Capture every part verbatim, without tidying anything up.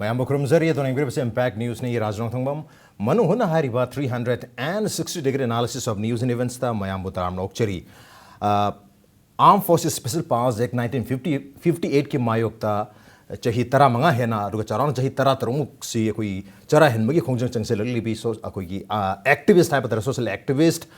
ꯃꯌꯥꯝꯕꯨ ꯈꯨꯔꯨꯝꯖꯔꯤ꯫ ꯑꯗꯨꯅ ꯌꯦꯡꯕꯤꯔꯤꯕꯁꯤ Impact Newsꯅꯤ꯫ ꯔꯥꯖ ꯅꯣꯡꯊꯣꯡꯕꯝ꯫ ꯃꯅꯨꯡ ꯍꯨꯠꯅ ꯍꯥꯏꯔꯤꯕ three hundred and sixty degree analysis of news and eventsꯇ ꯃꯌꯥꯝꯕꯨ ꯇꯔꯥꯝꯅ ꯑꯣꯛꯆꯔꯤ꯫ ꯑ, Armed Forces Special Powers Act nineteen fifty, fifty eightꯀꯤ ꯃꯥꯌꯣꯛꯇ ꯆꯍꯤ ꯇꯔꯥꯃꯉꯥ ꯍꯦꯟꯅ, ꯑꯗꯨꯒ ꯆꯥꯎꯔꯥꯛꯅ ꯆꯍꯤ ꯇꯔꯥꯇꯔꯨꯛꯃꯨꯛꯁꯤ ꯑꯩꯈꯣꯏ ꯆꯔꯥ ꯍꯦꯟꯕꯒꯤ ꯈꯣꯡꯖꯪ ꯆꯪꯁꯤꯜꯂꯛꯂꯤꯕꯤ ꯁꯣ-, ꯑꯩꯈꯣꯏꯒꯤ, ꯑ, activist ꯍꯥꯏꯕ ꯇꯥꯔꯦ, social activist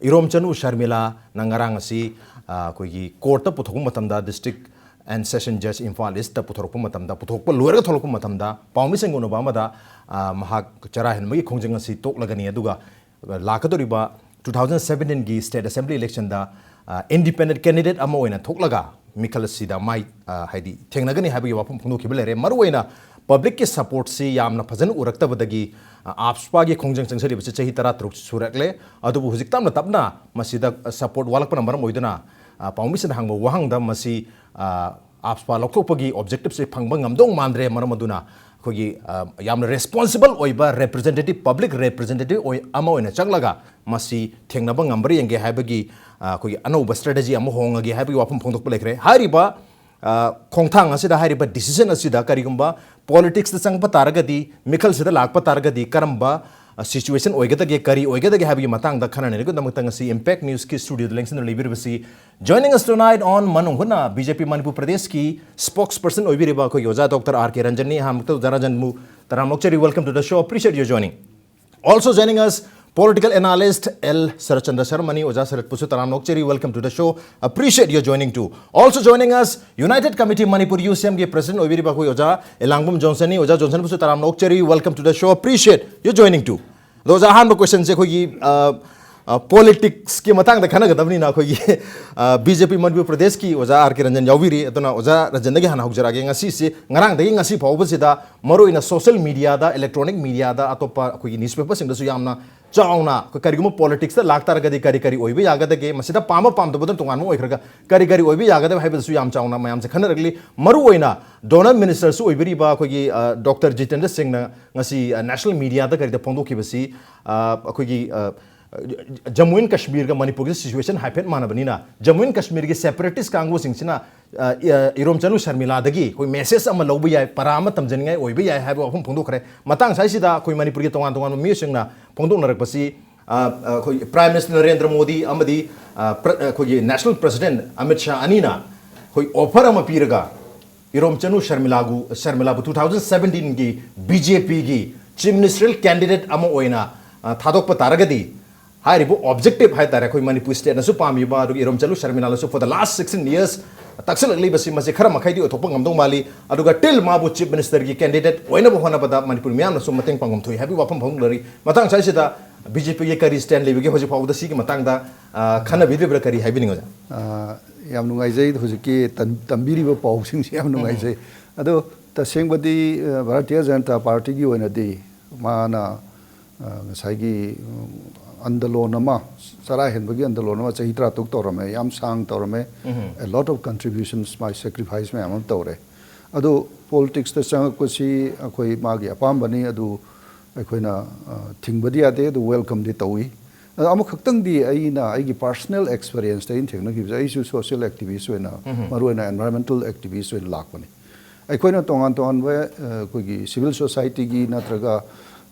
ꯏꯔꯣꯝꯆꯅꯨ ꯁꯔꯃꯤꯂꯥꯅ ꯉꯔꯥꯡ ꯑꯁꯤ, ꯑ, ꯑꯩꯈꯣꯏꯒꯤ courtꯇ ꯄꯨꯊꯣꯛꯄ ꯃꯇꯝꯗ, District and Session Judge Imphal Eastꯇ ꯄꯨꯊꯣꯔꯛꯄ ꯃꯇꯝꯗ, ꯄꯨꯊꯣꯛꯄ ꯂꯣꯏꯔꯒ ꯊꯣꯛꯂꯛꯄ ꯃꯇꯝꯗ, ꯄꯥꯎꯃꯤꯁꯤꯡꯒ ꯎꯅꯕ ꯑꯃꯗ, ꯑ, ꯃꯍꯥꯛ ꯆꯔꯥ ꯍꯦꯟꯕꯒꯤ ꯈꯣꯡꯖꯪ ꯑꯁꯤ ꯇꯣꯛꯂꯒꯅꯤ, ꯑꯗꯨꯒ ꯂꯥꯛꯀꯗꯧꯔꯤꯕ two thousand seventeenꯒꯤ state assembly electionꯗ, ꯑ, independent candidate ꯑꯃ ꯑꯣꯏꯅ ꯊꯣꯛꯂꯒ ꯃꯤꯈꯜ ꯑꯁꯤꯗ ꯃꯥꯏ, ꯑ, ꯍꯥꯏꯗꯤ ꯊꯦꯡꯅꯒꯅꯤ ꯍꯥꯏꯕꯒꯤ ꯋꯥꯐꯝ ꯐꯣꯡꯗꯣꯛꯈꯤꯕ ꯂꯩꯔꯦ꯫ ꯃꯔꯨꯑꯣꯏꯅ publicꯀꯤ supportꯁꯤ ꯌꯥꯝꯅ ꯐꯖꯅ ꯎꯔꯛꯇꯕꯗꯒꯤ, ꯑ, AFSPAꯒꯤ ꯈꯣꯡꯖꯪ ꯆꯪꯁꯤꯜꯂꯤꯕꯁꯤ ꯆꯍꯤ ꯇꯔꯥꯇꯔꯨꯛ ꯁꯨꯔꯛꯂꯦ꯫ ꯑꯗꯨꯕꯨ ꯍꯧꯖꯤꯛ ꯇꯞꯅ ꯇꯞꯅ ꯃꯁꯤꯗ, ꯑ, support ꯋꯥꯠꯂꯛꯄꯅ ꯃꯔꯝ ꯑꯣꯏꯗꯨꯅ, ꯑ, ꯄꯥꯎꯃꯤꯁꯤꯡꯅ ꯍꯪꯕ ꯋꯥꯍꯪꯗ ꯃꯁꯤ, ꯑ, AFSPA ꯂꯧꯊꯣꯛꯄꯒꯤ objectiveꯁꯦ ꯐꯪꯕ ꯉꯝꯗꯧ ꯃꯥꯟꯗ꯭ꯔꯦ꯫ ꯃꯔꯝ ꯑꯗꯨꯅ ꯑꯩꯈꯣꯏꯒꯤ, ꯑ, ꯌꯥꯝꯅ responsible ꯑꯣꯏꯕ representative, public representative ꯑꯣꯏ-, ꯑꯃ ꯑꯣꯏꯅ ꯆꯪꯂꯒ ꯃꯁꯤ ꯊꯦꯡꯅꯕ ꯉꯝꯕ꯭ꯔꯥ ꯌꯦꯡꯒꯦ ꯍꯥꯏꯕꯒꯤ, ꯑ, ꯑꯩꯈꯣꯏꯒꯤ ꯑꯅꯧꯕ strategy ꯑꯃ ꯍꯣꯡꯉꯒꯦ ꯍꯥꯏꯕꯒꯤ ꯋꯥꯐꯝ ꯐꯣꯡꯗꯣꯛꯄ ꯂꯩꯈ꯭ꯔꯦ꯫ ꯍꯥꯏꯔꯤꯕ, ꯑ, ꯈꯣꯡꯊꯥꯡ ꯑꯁꯤꯗ, ꯍꯥꯏꯔꯤꯕ decision ꯑꯁꯤꯗ ꯀꯔꯤꯒꯨꯝꯕ politicsꯇ ꯆꯪꯕ ꯇꯥꯔꯒꯗꯤ, ꯃꯤꯈꯜꯁꯤꯗ ꯂꯥꯛꯄ ꯇꯥꯔꯒꯗꯤ ꯀꯔꯝꯕ, ꯑ, situation ꯑꯣꯏꯒꯗꯒꯦ, ꯀꯔꯤ ꯑꯣꯏꯒꯗꯒꯦ ꯍꯥꯏꯕꯒꯤ ꯃꯇꯥꯡꯗ ꯈꯟꯅ ꯅꯩꯅꯕꯒꯤꯗꯃꯛꯇ ꯉꯁꯤ Impact Newsꯀꯤ studioꯗ ꯂꯦꯡꯁꯤꯟꯗꯨꯅ ꯂꯩꯕꯤꯔꯤꯕꯁꯤ, joining us tonight on ꯃꯅꯨꯡ ꯍꯨꯠꯅ BJP ꯃꯅꯤꯄꯨꯔ ꯄ꯭ꯔꯗꯦꯁꯀꯤ spokesperson ꯑꯣꯏꯕꯤꯔꯤꯕ ꯑꯩꯈꯣꯏꯒꯤ ꯑꯣꯖꯥ ꯗꯣꯛꯇꯔ ꯑꯥꯔ ꯀꯦ ꯔꯟꯖꯟꯅꯤ꯫ ꯑꯍꯥꯟꯕꯗ ꯑꯣꯖꯥ ꯔꯟꯖꯟꯕꯨ ꯇꯔꯥꯝꯅ ꯑꯣꯛꯆꯔꯤ, welcome to the show, appreciate your joining. Also joining us, political analyst L Saratchandra ꯁꯔꯃꯅꯤ꯫ ꯑꯣꯖꯥ ꯁꯔꯠꯄꯨꯁꯨ ꯇꯔꯥꯝꯅ ꯑꯣꯛꯆꯔꯤ, welcome to the show, appreciate your joining too. Also joining us, United Committee Manipur UCMꯒꯤ president ꯑꯣꯏꯕꯤꯔꯤꯕ ꯑꯩꯈꯣꯏ ꯑꯣꯖꯥ ꯏꯂꯥꯡꯕꯝ ꯖꯣꯟꯁꯟꯅꯤ꯫ ꯑꯣꯖꯥ ꯖꯣꯟꯁꯟꯕꯨꯁꯨ ꯇꯔꯥꯝꯅ ꯑꯣꯛꯆꯔꯤ, welcome to the show, appreciate your joining too. ꯑꯗꯣ ꯑꯣꯖꯥ, ꯑꯍꯥꯟꯕ questionꯁꯦ ꯑꯩꯈꯣꯏꯒꯤ, ꯑ, ꯑ, politicsꯀꯤ ꯃꯇꯥꯡꯗ ꯈꯟꯅꯒꯗꯕꯅꯤꯅ ꯑꯩꯈꯣꯏꯒꯤ, ꯑ, BJP ꯃꯅꯤꯄꯨꯔ ꯄ꯭ꯔꯗꯦꯁꯀꯤ ꯑꯣꯖꯥ ꯑꯥꯔ ꯀꯦ ꯔꯟꯖꯟ ꯌꯥꯎꯕꯤꯔꯤ꯫ ꯑꯗꯨꯅ ꯑꯣꯖꯥ ꯔꯟꯖꯟꯗꯒꯤ ꯍꯥꯟꯅ ꯍꯧꯖꯔꯛꯑꯒꯦ꯫ ꯉꯁꯤꯁꯦ, ꯉꯔꯥꯡꯗꯒꯤ ꯉꯁꯤ ꯐꯥꯎꯕꯁꯤꯗ ꯃꯔꯨꯑꯣꯏꯅ social mediaꯗ, electronic mediaꯗ, ꯑꯇꯣꯞꯄ ꯑꯩꯈꯣꯏꯒꯤ newspaperꯁꯤꯡꯗꯁꯨ ꯌꯥꯝꯅ ꯆꯥꯎꯅ ꯑꯩꯈꯣꯏ ꯀꯔꯤꯒꯨꯝꯕ politicsꯇ ꯂꯥꯛ ꯇꯥꯔꯒꯗꯤ ꯀꯔꯤ ꯀꯔꯤ ꯑꯣꯏꯕ ꯌꯥꯒꯗꯒꯦ, ꯃꯁꯤꯗ ꯄꯥꯝꯕ ꯄꯥꯝꯗꯕꯗꯨꯅ ꯇꯣꯉꯥꯟꯕ ꯑꯣꯏꯈ꯭ꯔꯒ ꯀꯔꯤ ꯀꯔꯤ ꯑꯣꯏꯕ ꯌꯥꯒꯗꯕ ꯍꯥꯏꯕꯗꯨꯁꯨ ꯌꯥꯝ ꯆꯥꯎꯅ ꯃꯌꯥꯝꯁꯦ ꯈꯟꯅꯔꯛꯂꯤ꯫ ꯃꯔꯨꯑꯣꯏꯅ DoNER ministerꯁꯨ ꯑꯣꯏꯕꯤꯔꯤꯕ ꯑꯩꯈꯣꯏꯒꯤ, ꯑ, ꯗꯣꯛꯇꯔ ꯖꯤꯇꯦꯟꯗ꯭ꯔ ꯁꯤꯡꯅ ꯉꯁꯤ, ꯑ, national mediaꯗ ꯀꯔꯤꯗ ꯐꯣꯡꯗꯣꯛꯈꯤꯕꯁꯤ, ꯑ, ꯑꯩꯈꯣꯏꯒꯤ, ꯑ, Jammu and Kashmirꯒ ꯃꯅꯤꯄꯨꯔꯒꯤ situation ꯍꯥꯏꯐꯦꯠ ꯃꯥꯟꯅꯕꯅꯤꯅ, Jammu and Kashmirꯒꯤ separatist ꯀꯥꯡꯕꯨꯁꯤꯡꯁꯤꯅ ꯑ, ꯏ-, ꯑ, ꯏꯔꯣꯝꯆꯅꯨ ꯁꯔꯃꯤꯂꯥꯗꯒꯤ ꯑꯩꯈꯣꯏ ꯃꯦꯁꯦꯖ ꯑꯃ ꯂꯧꯕ ꯌꯥꯏ, ꯄꯔꯥ ꯑꯃ ꯇꯝꯖꯅꯤꯡꯉꯥꯏ ꯑꯣꯏꯕ ꯌꯥꯏ ꯍꯥꯏꯕ ꯋꯥꯐꯝ ꯐꯣꯡꯗꯣꯛꯈ꯭ꯔꯦ꯫ ꯃꯇꯥꯡ ꯑꯁꯤꯗ ꯑꯩꯈꯣꯏ ꯃꯅꯤꯄꯨꯔꯒꯤ ꯇꯣꯉꯥꯟ ꯇꯣꯉꯥꯟꯕ ꯃꯤꯑꯣꯏꯁꯤꯡꯅ ꯐꯣꯡꯗꯣꯛꯅꯔꯛꯄꯁꯤ, ꯑ, ꯑ, ꯑꯩꯈꯣꯏ ꯄ꯭ꯔꯥꯏꯝ ꯃꯤꯅꯤꯁꯇꯔ ꯅꯔꯦꯟꯗ꯭ꯔ ꯃꯣꯗꯤ ꯑꯃꯗꯤ, ꯑ, ꯄ꯭ꯔ-, ꯑ, ꯑꯩꯈꯣꯏꯒꯤ ꯅꯦꯁꯅꯦꯜ ꯄ꯭ꯔꯁꯤꯗꯦꯟꯠ ꯑꯃꯤꯠ ꯁꯥꯍ ꯑꯅꯤꯅ ꯑꯩꯈꯣꯏ ꯑꯣꯐꯔ ꯑꯃ ꯄꯤꯔꯒ ꯏꯔꯣꯝꯆꯅꯨ ꯁꯔꯃꯤꯂꯥꯕꯨ, ꯁꯔꯃꯤꯂꯥꯕꯨ two thousand seventeenꯒꯤ BJPꯒꯤ ꯆꯤꯐ ꯃꯤꯅꯤꯁꯇꯔꯦꯜ ꯀꯦꯟꯗꯤꯗꯦꯠ ꯑꯃ ꯑꯣꯏꯅ, ꯑ, ꯊꯥꯗꯣꯛꯄ ꯇꯥꯔꯒꯗꯤ, ꯍꯥꯏꯔꯤꯕ ꯑꯣꯕꯖꯦꯛꯇꯤꯚ ꯍꯥꯏꯇꯥꯔꯦ, ꯑꯩꯈꯣꯏ ꯃꯅꯤꯄꯨꯔ ꯁ꯭ꯇꯦꯠꯅꯁꯨ ꯄꯥꯝꯃꯤꯕ, ꯑꯗꯨꯒ ꯏꯔꯣꯝꯆꯅꯨ ꯁꯔꯃꯤꯂꯥꯅꯁꯨ for the last sixteen years ꯇꯛꯁꯤꯜꯂꯛꯂꯤꯕꯁꯤ, ꯃꯁꯤ ꯈꯔ ꯃꯈꯩꯗꯤ ꯑꯣꯏꯊꯣꯛꯄ ꯉꯝꯗꯧ ꯃꯥꯜꯂꯤ꯫ ꯑꯗꯨꯒ ꯇꯤꯜ ꯃꯥꯕꯨ ꯆꯤꯐ ꯃꯤꯅꯤꯁꯇꯔꯒꯤ ꯀꯦꯟꯗꯤꯗꯦꯠ ꯑꯣꯏꯅꯕ ꯍꯣꯠꯅꯕꯗ ꯃꯅꯤꯄꯨꯔ ꯃꯤꯌꯥꯝꯅꯁꯨ ꯃꯇꯦꯡ ꯄꯥꯡꯐꯝ ꯊꯣꯛꯏ ꯍꯥꯏꯕꯒꯤ ꯋꯥꯐꯝ ꯐꯣꯡꯗꯣꯛꯅꯔꯤ꯫ ꯃꯇꯥꯡ ꯑꯁꯤꯗ BJPꯒꯤ ꯀꯔꯤ ꯁ꯭ꯇꯦꯟ ꯂꯩꯕꯒꯦ? ꯍꯧꯖꯤꯛ ꯐꯥꯎꯕꯗ ꯁꯤꯒꯤ ꯃꯇꯥꯡꯗ, ꯑ, ꯈꯟꯅꯕꯤꯗ꯭ꯔꯤꯕ꯭ꯔꯥ? ꯀꯔꯤ ꯍꯥꯏꯕꯤꯅꯤꯡꯉꯤ, ꯑꯣꯖꯥ? ꯑ, ꯌꯥꯝ ꯅꯨꯡꯉꯥꯏꯖꯩ ꯍꯧꯖꯤꯛꯀꯤ ꯇꯝ-, ꯇꯝꯕꯤꯔꯤꯕ ꯄꯥꯎꯁꯤꯡꯁꯤ ꯌꯥꯝ ꯅꯨꯡꯉꯥꯏꯖꯩ꯫ ꯑꯗꯣ ꯇꯁꯦꯡꯕꯗꯤ, ꯑ, ꯚꯥꯔꯇꯤꯌ ꯖꯅꯇꯥ ꯄꯥꯔꯇꯤꯒꯤ ꯑꯣꯏꯅꯗꯤ ꯃꯥꯅ, ꯑ, ꯉꯁꯥꯏꯒꯤ, ꯎꯝ, ꯑꯟꯗꯂꯣꯟ ꯑꯃ, ꯆꯔꯥ ꯍꯦꯟꯕꯒꯤ ꯑꯟꯗꯂꯣꯟ ꯑꯃ ꯆꯍꯤ ꯇꯔꯥꯇꯔꯨꯛ ꯇꯧꯔꯝꯃꯦ, ꯌꯥꯝ ꯁꯥꯡ ꯇꯧꯔꯝꯃꯦ, a lot of contributions, my sacrifice ꯃꯌꯥꯝ ꯑꯃ ꯇꯧꯔꯦ꯫ ꯑꯗꯣ ꯄꯣꯂꯤꯇꯤꯛꯁꯇ ꯆꯪꯉꯛꯄꯁꯤ ꯑꯩꯈꯣꯏ ꯃꯥꯒꯤ ꯑꯄꯥꯝꯕꯅꯤ, ꯑꯗꯨ ꯑꯩꯈꯣꯏꯅ, ꯑ, ꯊꯤꯡꯕꯗꯤ ꯌꯥꯗꯦ, ꯑꯗꯨ ꯋꯦꯜꯀꯝꯗꯤ ꯇꯧꯏ꯫ ꯑꯗꯣ ꯑꯃꯈꯛꯇꯪꯗꯤ ꯑꯩꯅ ꯑꯩꯒꯤ personal experienceꯇ ꯑꯩꯅ ꯊꯦꯡꯅꯈꯤꯕꯁꯦ, ꯑꯩꯁꯨ social activist ꯑꯣꯏꯅ, ꯃꯔꯨꯑꯣꯏꯅ environmental activist ꯑꯣꯏꯅ ꯂꯥꯛꯄꯅꯤ꯫ ꯑꯩꯈꯣꯏꯅ ꯇꯣꯉꯥꯟ ꯇꯣꯉꯥꯟꯕ, ꯑ, ꯑꯩꯈꯣꯏꯒꯤ civil societyꯒꯤ ꯅꯠꯇ꯭ꯔꯒ,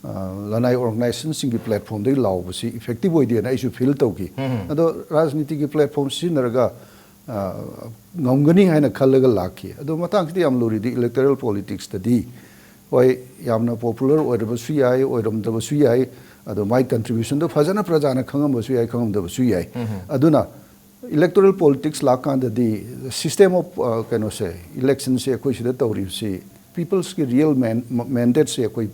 ꯑ, ꯂꯅꯥꯏ organizationꯁꯤꯡꯒꯤ platformꯗꯒꯤ ꯂꯥꯎꯕꯁꯤ effective ꯑꯣꯏꯗꯦꯅ ꯑꯩꯁꯨ feel ꯇꯧꯈꯤ꯫ ꯑꯗꯣ ꯔꯥꯖꯅꯤꯇꯤꯒꯤ platform ꯁꯤꯖꯤꯟꯅꯔꯒ, ꯑ, ꯉꯝꯒꯅꯤ ꯍꯥꯏꯅ ꯈꯜꯂꯒ ꯂꯥꯛꯈꯤ꯫ ꯑꯗꯣ ꯃꯇꯥꯡꯁꯤꯗ ꯌꯥꯝ ꯂꯨꯔꯤꯗꯤ electoral politicsꯇꯗꯤ, ꯍꯣꯏ, ꯌꯥꯝꯅ popular ꯑꯣꯏꯔꯕꯁꯨ ꯌꯥꯏ, ꯑꯣꯏꯔꯝꯗꯕꯁꯨ ꯌꯥꯏ, ꯑꯗꯣ ꯃꯥꯏ contributionꯗꯣ ꯐꯖꯅ ꯄ꯭ꯔꯖꯥꯅ ꯈꯪꯉꯝꯕꯁꯨ ꯌꯥꯏ, ꯈꯪꯉꯝꯗꯕꯁꯨ ꯌꯥꯏ꯫ ꯑꯗꯨꯅ electoral politics ꯂꯥꯛꯀꯥꯟꯗꯗꯤ system of, ꯑ, ꯀꯩꯅꯣꯁꯦ, electionꯁꯦ ꯑꯩꯈꯣꯏ ꯁꯤꯗ ꯇꯧꯔꯤꯕꯁꯤ peopleꯒꯤ real man-, mandateꯁꯦ ꯑꯩꯈꯣꯏ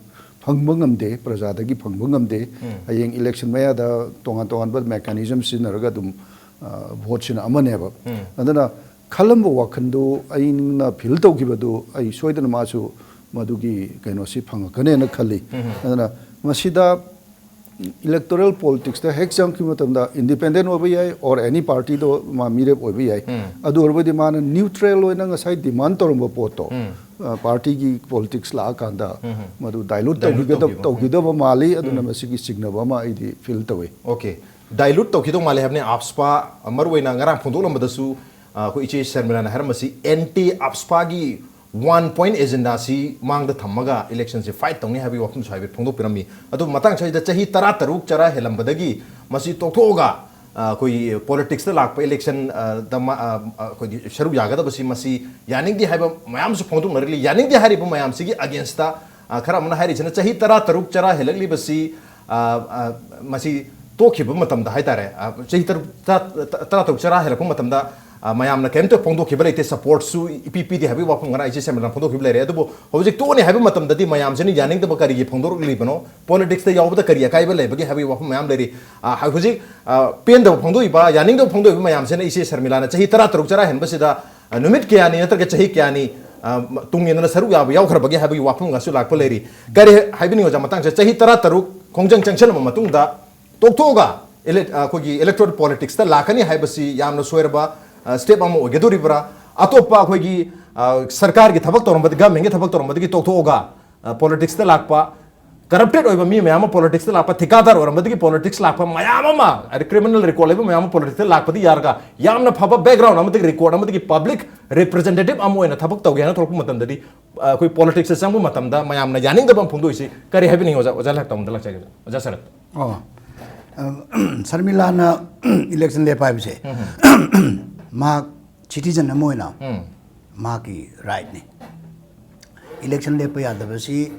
ꯐꯪꯕ ꯉꯝꯗꯦ, ꯄ꯭ꯔꯖꯥꯗꯒꯤ ꯐꯪꯕ ꯉꯝꯗꯦ꯫ ꯍꯌꯦꯡ election ꯃꯌꯥꯗ ꯇꯣꯉꯥꯟ ꯇꯣꯉꯥꯟꯕ mechanism ꯁꯤꯖꯤꯟꯅꯔꯒ ꯑꯗꯨꯝ, ꯑ, voteꯁꯤꯅ ꯑꯃꯅꯦꯕ꯫ ꯑꯗꯨꯅ ꯈꯜꯂꯝꯕ ꯋꯥꯈꯜꯗꯨ, ꯑꯩꯅ feel ꯇꯧꯈꯤꯕꯗꯨ, ꯑꯩ ꯁꯣꯏꯗꯅ ꯃꯥꯁꯨ ꯃꯗꯨꯒꯤ ꯀꯩꯅꯣꯁꯤ ꯐꯪꯉꯛꯀꯅꯦꯅ ꯈꯜꯂꯤ꯫ ꯑꯗꯨꯅ ꯃꯁꯤꯗ electoral politicsꯇ ꯍꯦꯛ ꯆꯪꯉꯛꯈꯤꯕ ꯃꯇꯝꯗ independent ꯑꯣꯏꯕ ꯌꯥꯏ, or any partyꯗꯣ ꯃꯥ ꯃꯤꯔꯦꯞ ꯑꯣꯏꯕ ꯌꯥꯏ꯫ ꯑꯗꯨ ꯑꯣꯏꯔꯕꯗꯤ ꯃꯥꯅ neutral ꯑꯣꯏꯅ ꯉꯁꯥꯏ demand ꯇꯧꯔꯝꯕ ꯄꯣꯠꯇꯣ, ꯑ, partyꯒꯤ politics ꯂꯥꯛꯑꯀꯥꯟꯗ ꯃꯗꯨ dilute Dilute ꯇꯧꯈꯤꯒꯗꯕ, ꯇꯧꯈꯤꯕ꯫ ꯇꯧꯈꯤꯗꯕ ꯃꯥꯜꯂꯤ꯫ ꯑꯗꯨꯅ ꯃꯁꯤꯒꯤ ꯆꯤꯡꯅꯕ ꯑꯃ ꯑꯩꯗꯤ feel ꯇꯧꯏ꯫ Okay, dilute ꯇꯧꯈꯤꯗꯧ ꯃꯥꯜꯂꯦ ꯍꯥꯏꯕꯅꯤ꯫ AFSPA ꯃꯔꯨꯑꯣꯏꯅ ꯉꯔꯥꯡ ꯐꯣꯡꯗꯣꯛꯂꯝꯕꯗꯁꯨ ꯑ, ꯑꯩꯈꯣꯏ ꯏꯆꯦ ꯁꯔꯃꯤꯂꯥꯅ ꯍꯥꯏꯔꯝꯕꯁꯤ ꯑꯦꯟꯇꯤ ꯑꯞꯁꯄꯥꯒꯤ ꯋꯥꯟ ꯄꯣꯏꯟꯠ ꯑꯦꯖꯦꯟꯗꯥꯁꯤ ꯃꯥꯡꯗ ꯊꯝꯃꯒ ꯏꯂꯦꯛꯁꯟꯁꯤ ꯐꯥꯏꯠ ꯇꯧꯅꯤ ꯍꯥꯏꯕꯒꯤ ꯋꯥꯐꯝꯁꯨ ꯍꯥꯏꯐꯦꯠ ꯐꯣꯡꯗꯣꯛꯄꯤꯔꯝꯃꯤ꯫ ꯑꯗꯨꯕꯨ ꯃꯇꯥꯡ ꯑꯁꯤꯗ ꯆꯍꯤ ꯇꯔꯥꯇꯔꯨꯛ ꯆꯔꯥ ꯍꯦꯜꯂꯝꯕꯗꯒꯤ ꯃꯁꯤ ꯇꯣꯛꯊꯣꯛꯑꯒ, ꯑ, ꯑꯩꯈꯣꯏꯒꯤ ꯄꯣꯂꯤꯇꯤꯛꯁꯇ ꯂꯥꯛꯄ ꯏꯂꯦꯛꯁꯟ, ꯑ, ꯗ ꯃ-, ꯑ, ꯑ, ꯑꯩꯈꯣꯏꯒꯤ ꯁꯔꯨꯛ ꯌꯥꯒꯗꯕꯁꯤ ꯃꯁꯤ ꯌꯥꯅꯤꯡꯗꯦ ꯍꯥꯏꯕ ꯃꯌꯥꯝꯁꯨ ꯐꯣꯡꯗꯣꯛꯅꯔꯛꯂꯤ꯫ ꯌꯥꯅꯤꯡꯗꯦ ꯍꯥꯏꯔꯤꯕ ꯃꯌꯥꯝꯁꯤꯒꯤ ꯑꯒꯦꯟꯁꯇ, ꯑ, ꯈꯔ ꯑꯃꯅ ꯍꯥꯏꯔꯤꯁꯤꯅ ꯆꯍꯤ ꯇꯔꯥꯇꯔꯨꯛ ꯆꯔꯥ ꯍꯦꯜꯂꯛꯂꯤꯕꯁꯤ, ꯑ, ꯑ, ꯃꯁꯤ ꯇꯣꯛꯈꯤꯕ ꯃꯇꯝꯗ ꯍꯥꯏꯇꯥꯔꯦ, ꯑ, ꯆꯍꯤ ꯇꯔꯨꯛ, ꯇꯔꯥ-, ꯇꯔꯥꯇꯔꯨꯛ ꯆꯔꯥ ꯍꯦꯜꯂꯛꯄ ꯃꯇꯝꯗ, ꯑ, ꯃꯌꯥꯝꯅ ꯀꯔꯤꯝꯇ ꯐꯣꯡꯗꯣꯛꯈꯤꯕ ꯂꯩꯇꯦ, ꯁꯄꯣꯔꯠꯁꯨ ꯏꯄꯤ ꯄꯤꯗꯦ ꯍꯥꯏꯕꯒꯤ ꯋꯥꯐꯝ ꯉꯔꯥꯡ ꯏꯆꯦ ꯁꯦꯃꯤꯅꯥꯅ ꯐꯣꯡꯗꯣꯛꯈꯤꯕ ꯂꯩꯔꯦ꯫ ꯑꯗꯨꯕꯨ ꯍꯧꯖꯤꯛ ꯇꯣꯛꯑꯅꯤ ꯍꯥꯏꯕ ꯃꯇꯝꯗꯗꯤ ꯃꯌꯥꯝꯁꯤꯅ ꯌꯥꯅꯤꯡꯗꯕ ꯀꯔꯤꯒꯤ ꯐꯣꯡꯗꯣꯔꯛꯂꯤꯕꯅꯣ? ꯄꯣꯂꯤꯇꯤꯛꯁꯇ ꯌꯥꯎꯕꯗ ꯀꯔꯤ ꯑꯀꯥꯏꯕ ꯂꯩꯕꯒꯦ ꯍꯥꯏꯕꯒꯤ ꯋꯥꯐꯝ ꯃꯌꯥꯝ ꯂꯩꯔꯤ꯫ ꯑ, ꯍꯧꯖꯤꯛ, ꯑ, ꯄꯦꯟꯗꯕ ꯐꯣꯡꯗꯣꯛꯏꯕ, ꯌꯥꯅꯤꯡꯗꯕ ꯐꯣꯡꯗꯣꯛꯏꯕ ꯃꯌꯥꯝꯁꯤꯅ ꯏꯆꯦ ꯁꯔꯃꯤꯂꯥꯅ ꯆꯍꯤ ꯇꯔꯥꯇꯔꯨꯛ ꯆꯔꯥ ꯍꯦꯟꯕꯁꯤꯗ, ꯑ, ꯅꯨꯃꯤꯠ ꯀꯌꯥꯅꯤ ꯅꯠꯇ꯭ꯔꯒ ꯆꯍꯤ ꯀꯌꯥꯅꯤ, ꯑ, ꯇꯨꯡ ꯏꯟꯗꯨꯅ ꯁꯔꯨꯛ ꯌꯥꯕ ꯌꯥꯎꯈ꯭ꯔꯕꯒꯦ ꯍꯥꯏꯕꯒꯤ ꯋꯥꯐꯝꯒꯁꯨ ꯂꯥꯛꯄ ꯂꯩꯔꯤ꯫ ꯀꯔꯤ ꯍꯥꯏꯕꯤꯅꯤꯡꯉꯤ ꯑꯣꯖꯥ? ꯃꯇꯥꯡꯁꯦ ꯆꯍꯤ ꯇꯔꯥꯇꯔꯨꯛ ꯈꯣꯡꯖꯪ ꯆꯪꯁꯤꯜꯂꯕ ꯃꯇꯨꯡꯗ ꯇꯣꯛꯊꯣꯛꯑꯒ ꯏꯂꯦꯛ-, ꯑ, ꯑꯩꯈꯣꯏꯒꯤ ꯏꯂꯦꯛꯇꯣꯔꯦꯜ ꯄꯣꯂꯤꯇꯤꯛꯁꯇ ꯂꯥꯛꯀꯅꯤ ꯍꯥꯏꯕꯁꯤ ꯌꯥꯝꯅ ꯁꯣꯏꯔꯕ, ꯑ, ꯁ꯭ꯇꯦꯞ ꯑꯃ ꯑꯣꯏꯒꯗꯧꯔꯤꯕ꯭ꯔꯥ? ꯑꯇꯣꯞꯄ ꯑꯩꯈꯣꯏꯒꯤ, ꯑ, ꯁꯔꯀꯥꯔꯒꯤ ꯊꯕꯛ ꯇꯧꯔꯝꯕꯗ, ꯒꯃꯦꯟꯒꯤ ꯊꯕꯛ ꯇꯧꯔꯝꯕꯗꯒꯤ ꯇꯣꯛꯊꯣꯛꯑꯒ, ꯑ, ꯄꯣꯂꯤꯇꯤꯛꯁꯇ ꯂꯥꯛꯄ, ꯀꯔꯞꯇꯦꯠ ꯑꯣꯏꯕ ꯃꯤ ꯃꯌꯥꯝ ꯑꯃ ꯄꯣꯂꯤꯇꯤꯛꯁꯇ ꯂꯥꯛꯄ, ꯊꯤꯀꯥꯗꯥꯔ ꯑꯣꯏꯔꯝꯕꯗꯒꯤ ꯄꯣꯂꯤꯇꯤꯛꯁ ꯂꯥꯛꯄ ꯃꯌꯥꯝ ꯑꯃ, ꯍꯥꯏꯗꯤ ꯀ꯭ꯔꯤꯃꯤꯅꯦꯜ ꯔꯦꯀꯣꯔꯗ ꯂꯩꯕ ꯃꯌꯥꯝ ꯑꯃ ꯄꯣꯂꯤꯇꯤꯛꯁꯇ ꯂꯥꯛꯄꯗꯤ ꯌꯥꯔꯒ, ꯌꯥꯝꯅ ꯐꯕ ꯕꯦꯛꯒ꯭ꯔꯥꯎꯟ ꯑꯃꯗꯒꯤ, ꯔꯦꯀꯣꯔꯗ ꯑꯃꯗꯒꯤ ꯄꯕ꯭ꯂꯤꯛ ꯔꯤꯄ꯭ꯔꯖꯦꯟꯇꯦꯇꯤꯚ ꯑꯃ ꯑꯣꯏꯅ ꯊꯕꯛ ꯇꯧꯒꯦ ꯍꯥꯏꯅ ꯊꯣꯛꯂꯛꯄ ꯃꯇꯝꯗꯗꯤ, ꯑ, ꯑꯩꯈꯣꯏ ꯄꯣꯂꯤꯇꯤꯛꯁꯇ ꯆꯪꯕ ꯃꯇꯝꯗ ꯃꯌꯥꯝꯅ ꯌꯥꯅꯤꯡꯗꯕ ꯑꯃ ꯐꯣꯡꯗꯣꯛꯏꯁꯤ ꯀꯔꯤ ꯍꯥꯏꯕꯤꯅꯤꯡꯉꯤ ꯑꯣꯖꯥ? ꯑꯣꯖꯥ ꯂꯥꯛꯇꯝꯗ ꯂꯥꯛꯆꯒꯦ, ꯑꯣꯖꯥ ꯁꯔꯠ꯫ ꯑꯣ, ꯑ, ꯁꯔꯃꯤꯂꯥꯅ ꯏꯂꯦꯛꯁꯟ ꯂꯦꯞꯄ ꯍꯥꯏꯕꯁꯦ, ꯃꯍꯥꯛ ꯁꯤꯇꯤꯖꯟ ꯑꯃ ꯑꯣꯏꯅ ꯎꯝ꯫ ꯃꯍꯥꯛꯀꯤ ꯔꯥꯏꯠꯅꯤ꯫ ꯏꯂꯦꯛꯁꯟ ꯂꯦꯞꯄ ꯌꯥꯗꯕꯁꯤ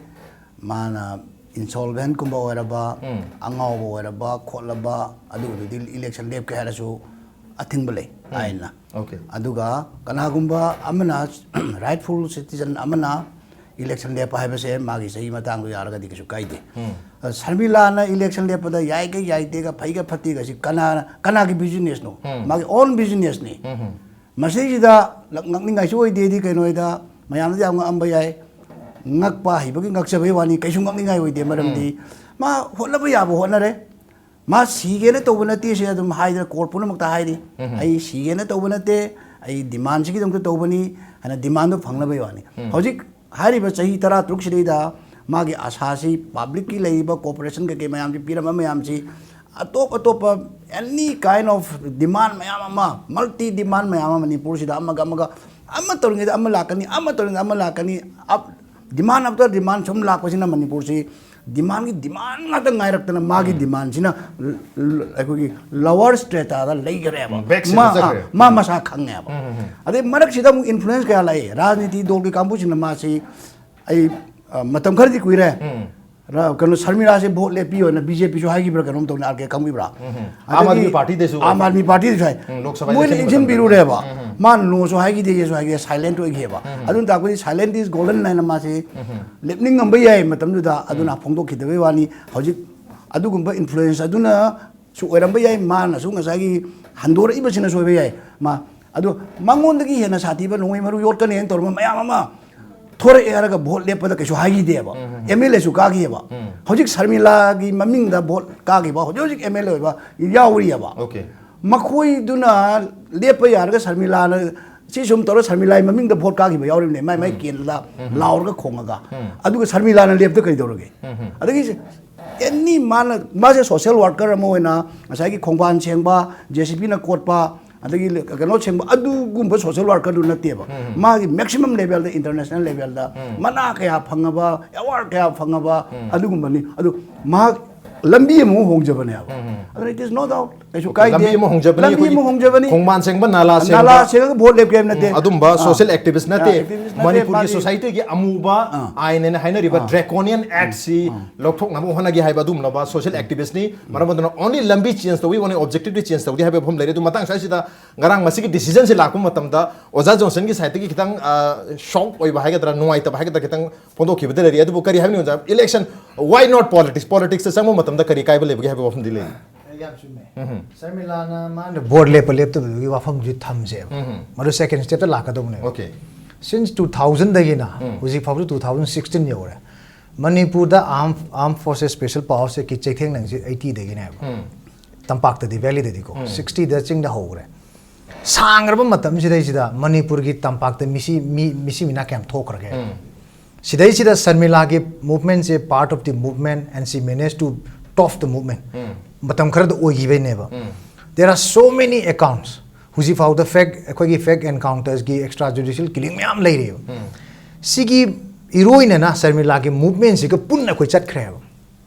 ꯃꯥꯅ ꯏꯟꯁꯣꯜꯚꯦꯟꯠꯀꯨꯝꯕ ꯑꯣꯏꯔꯕ, ꯎꯝ꯫ ꯑꯉꯥꯎꯕ ꯑꯣꯏꯔꯕ, ꯈꯣꯠꯂꯕ, ꯑꯗꯨꯒꯨꯝꯕꯗꯨꯗꯤ ꯏꯂꯦꯛꯁꯟ ꯂꯦꯞꯀꯦ ꯍꯥꯏꯔꯁꯨ ꯑꯊꯤꯡꯕ ꯂꯩ, ꯎꯝ꯫ ꯑꯥꯏꯟꯅ꯫ ꯑꯣꯀꯦ꯫ ꯑꯗꯨꯒ ꯀꯅꯥꯒꯨꯝꯕ ꯑꯃꯅ, ꯔꯥꯏꯠꯐꯨꯜ ꯁꯤꯇꯤꯖꯟ ꯑꯃꯅ ꯏꯂꯦꯛꯁꯟ ꯂꯦꯞꯄ ꯍꯥꯏꯕꯁꯦ ꯃꯥꯒꯤ ꯆꯍꯤ ꯃꯇꯥꯡꯗꯣ ꯌꯥꯔꯒꯗꯤ ꯀꯩꯁꯨ ꯀꯥꯏꯗꯦ꯫ ꯎꯝ꯫ ꯑ, ꯁꯔꯃꯤꯂꯥꯅ ꯏꯂꯦꯛꯁꯟ ꯂꯦꯞꯄꯗ ꯌꯥꯏꯒ ꯌꯥꯏꯗꯦꯒ, ꯐꯩꯒ ꯐꯠꯇꯦꯒ, ꯁꯤ ꯀꯅꯥꯅ, ꯀꯅꯥꯒꯤ ꯕꯤꯖꯤꯅꯦꯁꯅꯣ? ꯎꯝ꯫ ꯃꯥꯒꯤ ꯑꯣꯟ ꯕꯤꯖꯤꯅꯦꯁꯅꯤ꯫ ꯎꯝ, ꯎꯝ꯫ ꯃꯁꯤꯗꯩꯁꯤꯗ ꯂꯛ-, ꯉꯛꯅꯤꯡꯉꯥꯏꯁꯨ ꯑꯣꯏꯗꯦꯗꯤ ꯀꯩꯅꯣ ꯍꯥꯏꯗ, ꯃꯌꯥꯝꯅꯗꯤ ꯌꯥꯝ ꯉꯛꯑꯝꯕ ꯌꯥꯏ꯫ ꯉꯛꯄ ꯍꯩꯕꯒꯤ ꯉꯛꯆꯕꯒꯤ ꯋꯥꯅꯤ, ꯀꯩꯁꯨ ꯉꯛꯅꯤꯡꯉꯥꯏ ꯑꯣꯏꯗꯦ꯫ ꯃꯔꯝꯗꯤ ꯎꯝ꯫ ꯃꯥ ꯍꯣꯠꯅꯕ ꯌꯥꯕ ꯍꯣꯠꯅꯔꯦ꯫ ꯃꯥ ꯁꯤꯒꯦꯅ ꯇꯧꯕ ꯅꯠꯇꯦ, ꯁꯤ ꯑꯗꯨꯝ ꯍꯥꯏꯗꯅ ꯀꯣꯔꯠ ꯄꯨꯝꯅꯃꯛꯇ ꯍꯥꯏꯔꯤ꯫ ꯎꯝ꯫ "ꯑꯩ ꯁꯤꯒꯦꯅ ꯇꯧꯕ ꯅꯠꯇꯦ, ꯑꯩ ꯗꯤꯃꯥꯟꯁꯤꯒꯤꯗꯃꯛꯇ ꯇꯧꯕꯅꯤ" ꯍꯥꯏꯅ ꯗꯤꯃꯥꯟꯗꯣ ꯐꯪꯅꯕꯒꯤ ꯋꯥꯅꯤ꯫ ꯎꯝ꯫ ꯍꯧꯖꯤꯛ ꯍꯥꯏꯔꯤꯕ ꯆꯍꯤ ꯇꯔꯥꯇꯔꯨꯛꯁꯤꯗꯩꯗ ꯃꯥꯒꯤ ꯑꯁꯥꯁꯤ, ꯄꯕ꯭ꯂꯤꯛꯀꯤ ꯂꯩꯔꯤꯕ ꯀꯣꯑꯣꯄꯔꯦꯁꯟ ꯀꯩꯀꯩ ꯃꯌꯥꯝꯁꯤ, ꯄꯤꯔꯝꯕ ꯃꯌꯥꯝꯁꯤ, ꯑꯇꯣꯞ ꯑꯇꯣꯞꯄ any kind of demand ꯃꯌꯥꯝ ꯑꯃ, multi demand ꯃꯌꯥꯝ ꯑꯃ ꯃꯅꯤꯄꯨꯔꯁꯤꯗ ꯑꯃꯒ ꯑꯃꯒ, ꯑꯃ ꯇꯧꯔꯤꯉꯩꯗ ꯑꯃ ꯂꯥꯛꯀꯅꯤ, ꯑꯃ ꯇꯧꯔꯤꯉꯩꯗ ꯑꯃ ꯂꯥꯛꯀꯅꯤ, demand after demand ꯁꯨꯝ ꯂꯥꯛꯄꯁꯤꯅ ꯃꯅꯤꯄꯨꯔꯁꯤ demandꯒꯤ demand ꯉꯥꯛꯇ ꯉꯥꯏꯔꯛꯇꯅ ꯃꯥꯒꯤ demandꯁꯤꯅ ꯂ- ꯂ- ꯑꯩꯈꯣꯏꯒꯤ lower strataꯗ ꯂꯩꯈ꯭ꯔꯦꯕ꯫ Back seatꯇ ꯃꯥ, ꯆꯠꯈ꯭ꯔꯦ꯫ ꯑꯥ, ꯃꯥ ꯃꯁꯥ ꯈꯪꯉꯦꯕ꯫ ꯑꯗꯩ ꯃꯔꯛꯁꯤꯗ ꯑꯃꯨꯛ influence ꯀꯌꯥ ꯂꯥꯛꯏ꯫ ꯔꯥꯖꯅꯤꯇꯤ ꯗꯣꯜꯒꯤ ꯀꯥꯡꯕꯨꯁꯤꯡꯅ ꯃꯥꯁꯤ, ꯑꯩ, ꯑ, ꯃꯇꯝ ꯈꯔꯗꯤ ꯀꯨꯏꯔꯦ, ꯔ- ꯀꯩꯅꯣ, ꯁꯔꯃꯤꯂꯥꯁꯦ ꯚꯣꯠ ꯂꯦꯞꯄꯤꯌꯣꯅ ꯕꯤ ꯖꯦ ꯄꯤꯁꯨ ꯍꯥꯏꯈꯤꯕ꯭ꯔꯥ ꯀꯩꯅꯣꯝ ꯇꯧꯅꯤ, ꯑꯥꯔ ꯀꯦ ꯈꯪꯕꯤꯕ꯭ꯔꯥ? ꯑꯥꯝ ꯑꯥꯗꯃꯤ ꯄꯥꯔꯇꯤꯗꯁꯨ ꯑꯥꯝ ꯑꯥꯗꯃꯤ ꯄꯥꯔꯇꯤꯗꯁꯨ ꯍꯥꯏ꯫ ꯎꯝ, ꯂꯣꯛ ꯁꯚꯥꯗ ꯃꯣꯏꯅ ꯆꯠꯈꯤꯕ ꯏꯟꯁꯤꯟꯕꯤꯔꯨꯔꯦꯕ꯫ ꯃꯥꯅ ꯅꯣꯁꯨ ꯍꯥꯏꯈꯤꯗꯦ, ꯌꯦꯁꯁꯨ ꯍꯥꯏꯈꯤꯗꯦ, silent ꯑꯣꯏꯈꯤꯑꯕ꯫ ꯑꯗꯨꯅ ꯇꯥꯛꯄꯗꯤ silent is golden ꯍꯥꯏꯅ ꯃꯥꯁꯤ ꯂꯦꯞꯅꯤꯡꯉꯝꯕ ꯌꯥꯏ ꯃꯇꯝꯗꯨꯗ, ꯑꯗꯨꯅ ꯐꯣꯡꯗꯣꯛꯈꯤꯗꯕꯩ ꯋꯥꯅꯤ꯫ ꯍꯧꯖꯤꯛ ꯑꯗꯨꯒꯨꯝꯕ influence ꯑꯗꯨꯅꯁꯨ ꯑꯣꯏꯔꯝꯕ ꯌꯥꯏ, ꯃꯥꯅꯁꯨ ꯉꯁꯥꯏꯒꯤ ꯍꯟꯗꯣꯔꯛꯏꯕꯁꯤꯅꯁꯨ ꯑꯣꯏꯕ ꯌꯥꯏ꯫ ꯃꯥ, ꯑꯗꯣ ꯃꯉꯣꯟꯗꯒꯤ ꯍꯦꯟꯅ ꯁꯥꯊꯤꯕ ꯅꯣꯡꯃꯩ ꯃꯔꯨ ꯌꯣꯠꯀꯅꯦꯅ ꯇꯧꯔꯝꯕ ꯃꯌꯥꯝ ꯑꯃ ꯊꯣꯔꯛꯑꯦ ꯍꯥꯏꯔꯒ ꯚꯣꯠ ꯂꯦꯞꯄꯗ ꯀꯩꯁꯨ ꯍꯥꯏꯈꯤꯗꯦꯕ꯫ ꯑꯦꯝ ꯑꯦꯜ ꯑꯦꯁꯨ ꯀꯥꯈꯤꯑꯕ꯫ ꯍꯧꯖꯤꯛ ꯁꯔꯃꯤꯂꯥꯒꯤ ꯃꯃꯤꯡꯗ ꯚꯣꯠ ꯀꯥꯈꯤꯕ, ꯍꯧꯖꯤꯛ ꯍꯧꯖꯤꯛ ꯑꯦꯝ ꯑꯦꯜ ꯑꯦ ꯑꯣꯏꯕ ꯌꯥꯎꯔꯤꯑꯕ꯫ Okay. ꯃꯈꯣꯏꯗꯨꯅ ꯂꯦꯞꯄ ꯌꯥꯔꯒ ꯁꯔꯃꯤꯂꯥꯅ ꯁꯤ ꯁꯨꯝ ꯇꯧꯔ ꯁꯔꯃꯤꯂꯥꯒꯤ ꯃꯃꯤꯡꯗ ꯚꯣꯠ ꯀꯥꯈꯤꯕ ꯌꯥꯎꯔꯤꯕꯅꯦ, ꯃꯥꯏ ꯃꯥꯏ ꯀꯦꯟꯗꯜꯗ ꯂꯥꯎꯔꯒ ꯈꯣꯡꯉꯒ꯫ ꯑꯗꯨꯒ ꯁꯔꯃꯤꯂꯥꯅ ꯂꯦꯞꯇ ꯀꯩꯗꯧꯔꯒꯦ? ꯑꯗꯒꯤ ꯑꯦꯅꯤ ꯃꯥꯅ, ꯃꯥꯁꯦ social worker ꯑꯃ ꯑꯣꯏꯅ ꯉꯁꯥꯏꯒꯤ ꯈꯣꯡꯕꯥꯟ ꯁꯦꯡꯕ, ꯖꯦ ꯁꯤ ꯕꯤꯅ ꯀꯣꯠꯄ, ꯑꯗꯒꯤ ꯀꯩꯅꯣ ꯁꯦꯡꯕ, ꯑꯗꯨꯒꯨꯝꯕ social workerꯗꯨ ꯅꯠꯇꯦꯕ꯫ ꯃꯥꯒꯤ maximum levelꯗ, international levelꯗ ꯃꯅꯥ ꯀꯌꯥ ꯐꯪꯉꯕ, award ꯀꯌꯥ ꯐꯪꯉꯕ ꯑꯗꯨꯒꯨꯝꯕꯅꯤ꯫ ꯑꯗꯨ ꯃꯍꯥꯛ ꯂꯝꯕꯤ ꯑꯃ ꯍꯣꯡꯖꯕꯅꯦꯕ꯫ ꯑꯗꯨꯅ it is no doubt, ꯀꯩꯁꯨ ꯀꯥꯏꯗꯦ꯫ ꯂꯝꯕꯤ ꯑꯃ ꯍꯣꯡꯖꯕꯅꯤ, ꯂꯝꯕꯤ ꯑꯃ ꯑꯩꯈꯣꯏꯒꯤ ꯍꯣꯡꯖꯕꯅꯤ꯫ ꯈꯣꯡꯕꯥꯟ ꯁꯦꯡꯕ, ꯅꯥꯂꯥ ꯁꯦꯡꯕ, ꯅꯥꯂꯥ ꯁꯦꯡꯉꯒ ꯚꯣꯠ ꯂꯦꯞꯀꯦ ꯍꯥꯏꯕ ꯅꯠꯇꯦ꯫ ꯑꯗꯨꯝꯕ ꯑꯥ꯫ social activist ꯅꯠꯇꯦ꯫ ꯑꯥ, activist ꯅꯠꯇꯦ, ꯃꯅꯤꯄꯨꯔꯒꯤ ꯃꯥꯗꯤ societyꯒꯤ ꯑꯃꯨꯕ ꯑꯥ꯫ ꯑꯥꯏꯟ ꯍꯥꯏꯅ ꯍꯥꯏꯅꯔꯤꯕ draconian actꯁꯤ ꯂꯧꯊꯣꯛꯅꯕ ꯍꯣꯠꯅꯒꯦ ꯍꯥꯏꯕ ꯑꯗꯨꯒꯨꯝꯂꯕ social activistꯅꯤ꯫ ꯃꯔꯝ ꯑꯗꯨꯅ only ꯂꯝꯕꯤ change ꯇꯧꯏ, only objectiveꯗꯤ change ꯇꯧꯗꯦ ꯍꯥꯏꯕ ꯋꯥꯐꯝ ꯂꯩꯔꯦ꯫ ꯑꯗꯨ ꯃꯇꯥꯡ ꯑꯁꯤꯗ ꯉꯔꯥꯡ ꯃꯁꯤꯒꯤ decisionꯁꯤ ꯂꯥꯛꯄ ꯃꯇꯝꯗ ꯑꯣꯖꯥ ꯖꯣꯟꯁꯟꯒꯤ sideꯇꯒꯤ ꯈꯤꯇꯪ, ꯑ, shock ꯑꯣꯏꯕ ꯍꯥꯏꯒꯗ꯭ꯔꯥ, ꯅꯨꯡꯉꯥꯏꯇꯕ ꯍꯥꯏꯒꯗ꯭ꯔꯥ, ꯈꯤꯇꯪ ꯐꯣꯡꯗꯣꯛꯈꯤꯕꯗ ꯂꯩꯔꯤ꯫ ꯑꯗꯨꯕꯨ ꯀꯔꯤ ꯍꯥꯏꯕꯅꯤ ꯑꯣꯖꯥ? Election, why not politics? Politicsꯇ ꯆꯪꯕ ꯃꯇꯝꯗ ꯀꯔꯤ ꯀꯥꯏꯕ ꯂꯩꯕꯒꯦ ꯍꯥꯏꯕ ꯋꯥꯐꯝꯗꯤ ꯂꯩ꯫ ꯌꯥꯝ ꯆꯨꯝꯃꯦ꯫ ꯁꯔꯃꯤꯂꯥꯅ ꯃꯥꯅ ꯚꯣꯠ ꯂꯦꯞꯄ ꯂꯦꯞꯇꯕꯗꯨꯒꯤ ꯋꯥꯐꯝꯁꯤ ꯊꯝꯁꯦꯕ꯫ ꯃꯗꯨ second stepꯇ ꯂꯥꯛꯀꯗꯧꯕꯅꯦꯕ꯫ Okay. Since two thousandꯗꯒꯤꯅ ꯍꯧꯖꯤꯛ ꯐꯥꯎꯕ two thousand sixteen ꯌꯧꯔꯦ꯫ ꯃꯅꯤꯄꯨꯔꯗ armed, armed forces special powersꯀꯤ ꯆꯩꯊꯦꯡ ꯅꯪꯁꯤ eightyꯗꯒꯤꯅꯦꯕ꯫ ꯇꯝꯄꯥꯛꯇꯗꯤ, valleyꯗꯗꯤꯀꯣ, sixtyꯗ ꯆꯤꯡꯗ ꯍꯧꯈ꯭ꯔꯦ꯫ ꯁꯥꯡꯈ꯭ꯔꯕ ꯃꯇꯝꯁꯤꯗꯩꯁꯤꯗ ꯃꯅꯤꯄꯨꯔꯒꯤ ꯇꯝꯄꯥꯛꯇ ꯃꯤꯁꯤ, ꯃꯤ, ꯃꯤꯁꯤ ꯃꯤꯅꯥ ꯀꯌꯥꯝ ꯊꯣꯛꯈ꯭ꯔꯒꯦ? ꯁꯤꯗꯩꯁꯤꯗ ꯁꯔꯃꯤꯂꯥꯒꯤ movementꯁꯦ part of the movement and she managed to top the movement꯫ ꯃꯇꯝ ꯈꯔꯗ ꯑꯣꯏꯈꯤꯕꯩꯅꯦꯕ꯫ There are so many accounts, ꯍꯧꯖꯤꯛ ꯐꯥꯎꯗ ꯐꯦꯛ ꯑꯩꯈꯣꯏꯒꯤ ꯐꯦꯛ ꯑꯦꯟꯀꯥꯎꯟꯇꯔꯁꯀꯤ ꯑꯦꯛꯁꯇ꯭ꯔꯥ ꯖꯨꯗꯤꯁꯤꯌꯦꯜ ꯀꯤꯂꯤꯡ ꯃꯌꯥꯝ ꯂꯩꯔꯤꯕ꯫ ꯁꯤꯒꯤ ꯏꯔꯣꯏꯅꯅ ꯁꯔꯃꯤꯂꯥꯒꯤ ꯃꯨꯚꯃꯦꯟꯁꯤꯒ ꯄꯨꯟꯅ ꯑꯩꯈꯣꯏ ꯆꯠꯈ꯭ꯔꯦꯕ꯫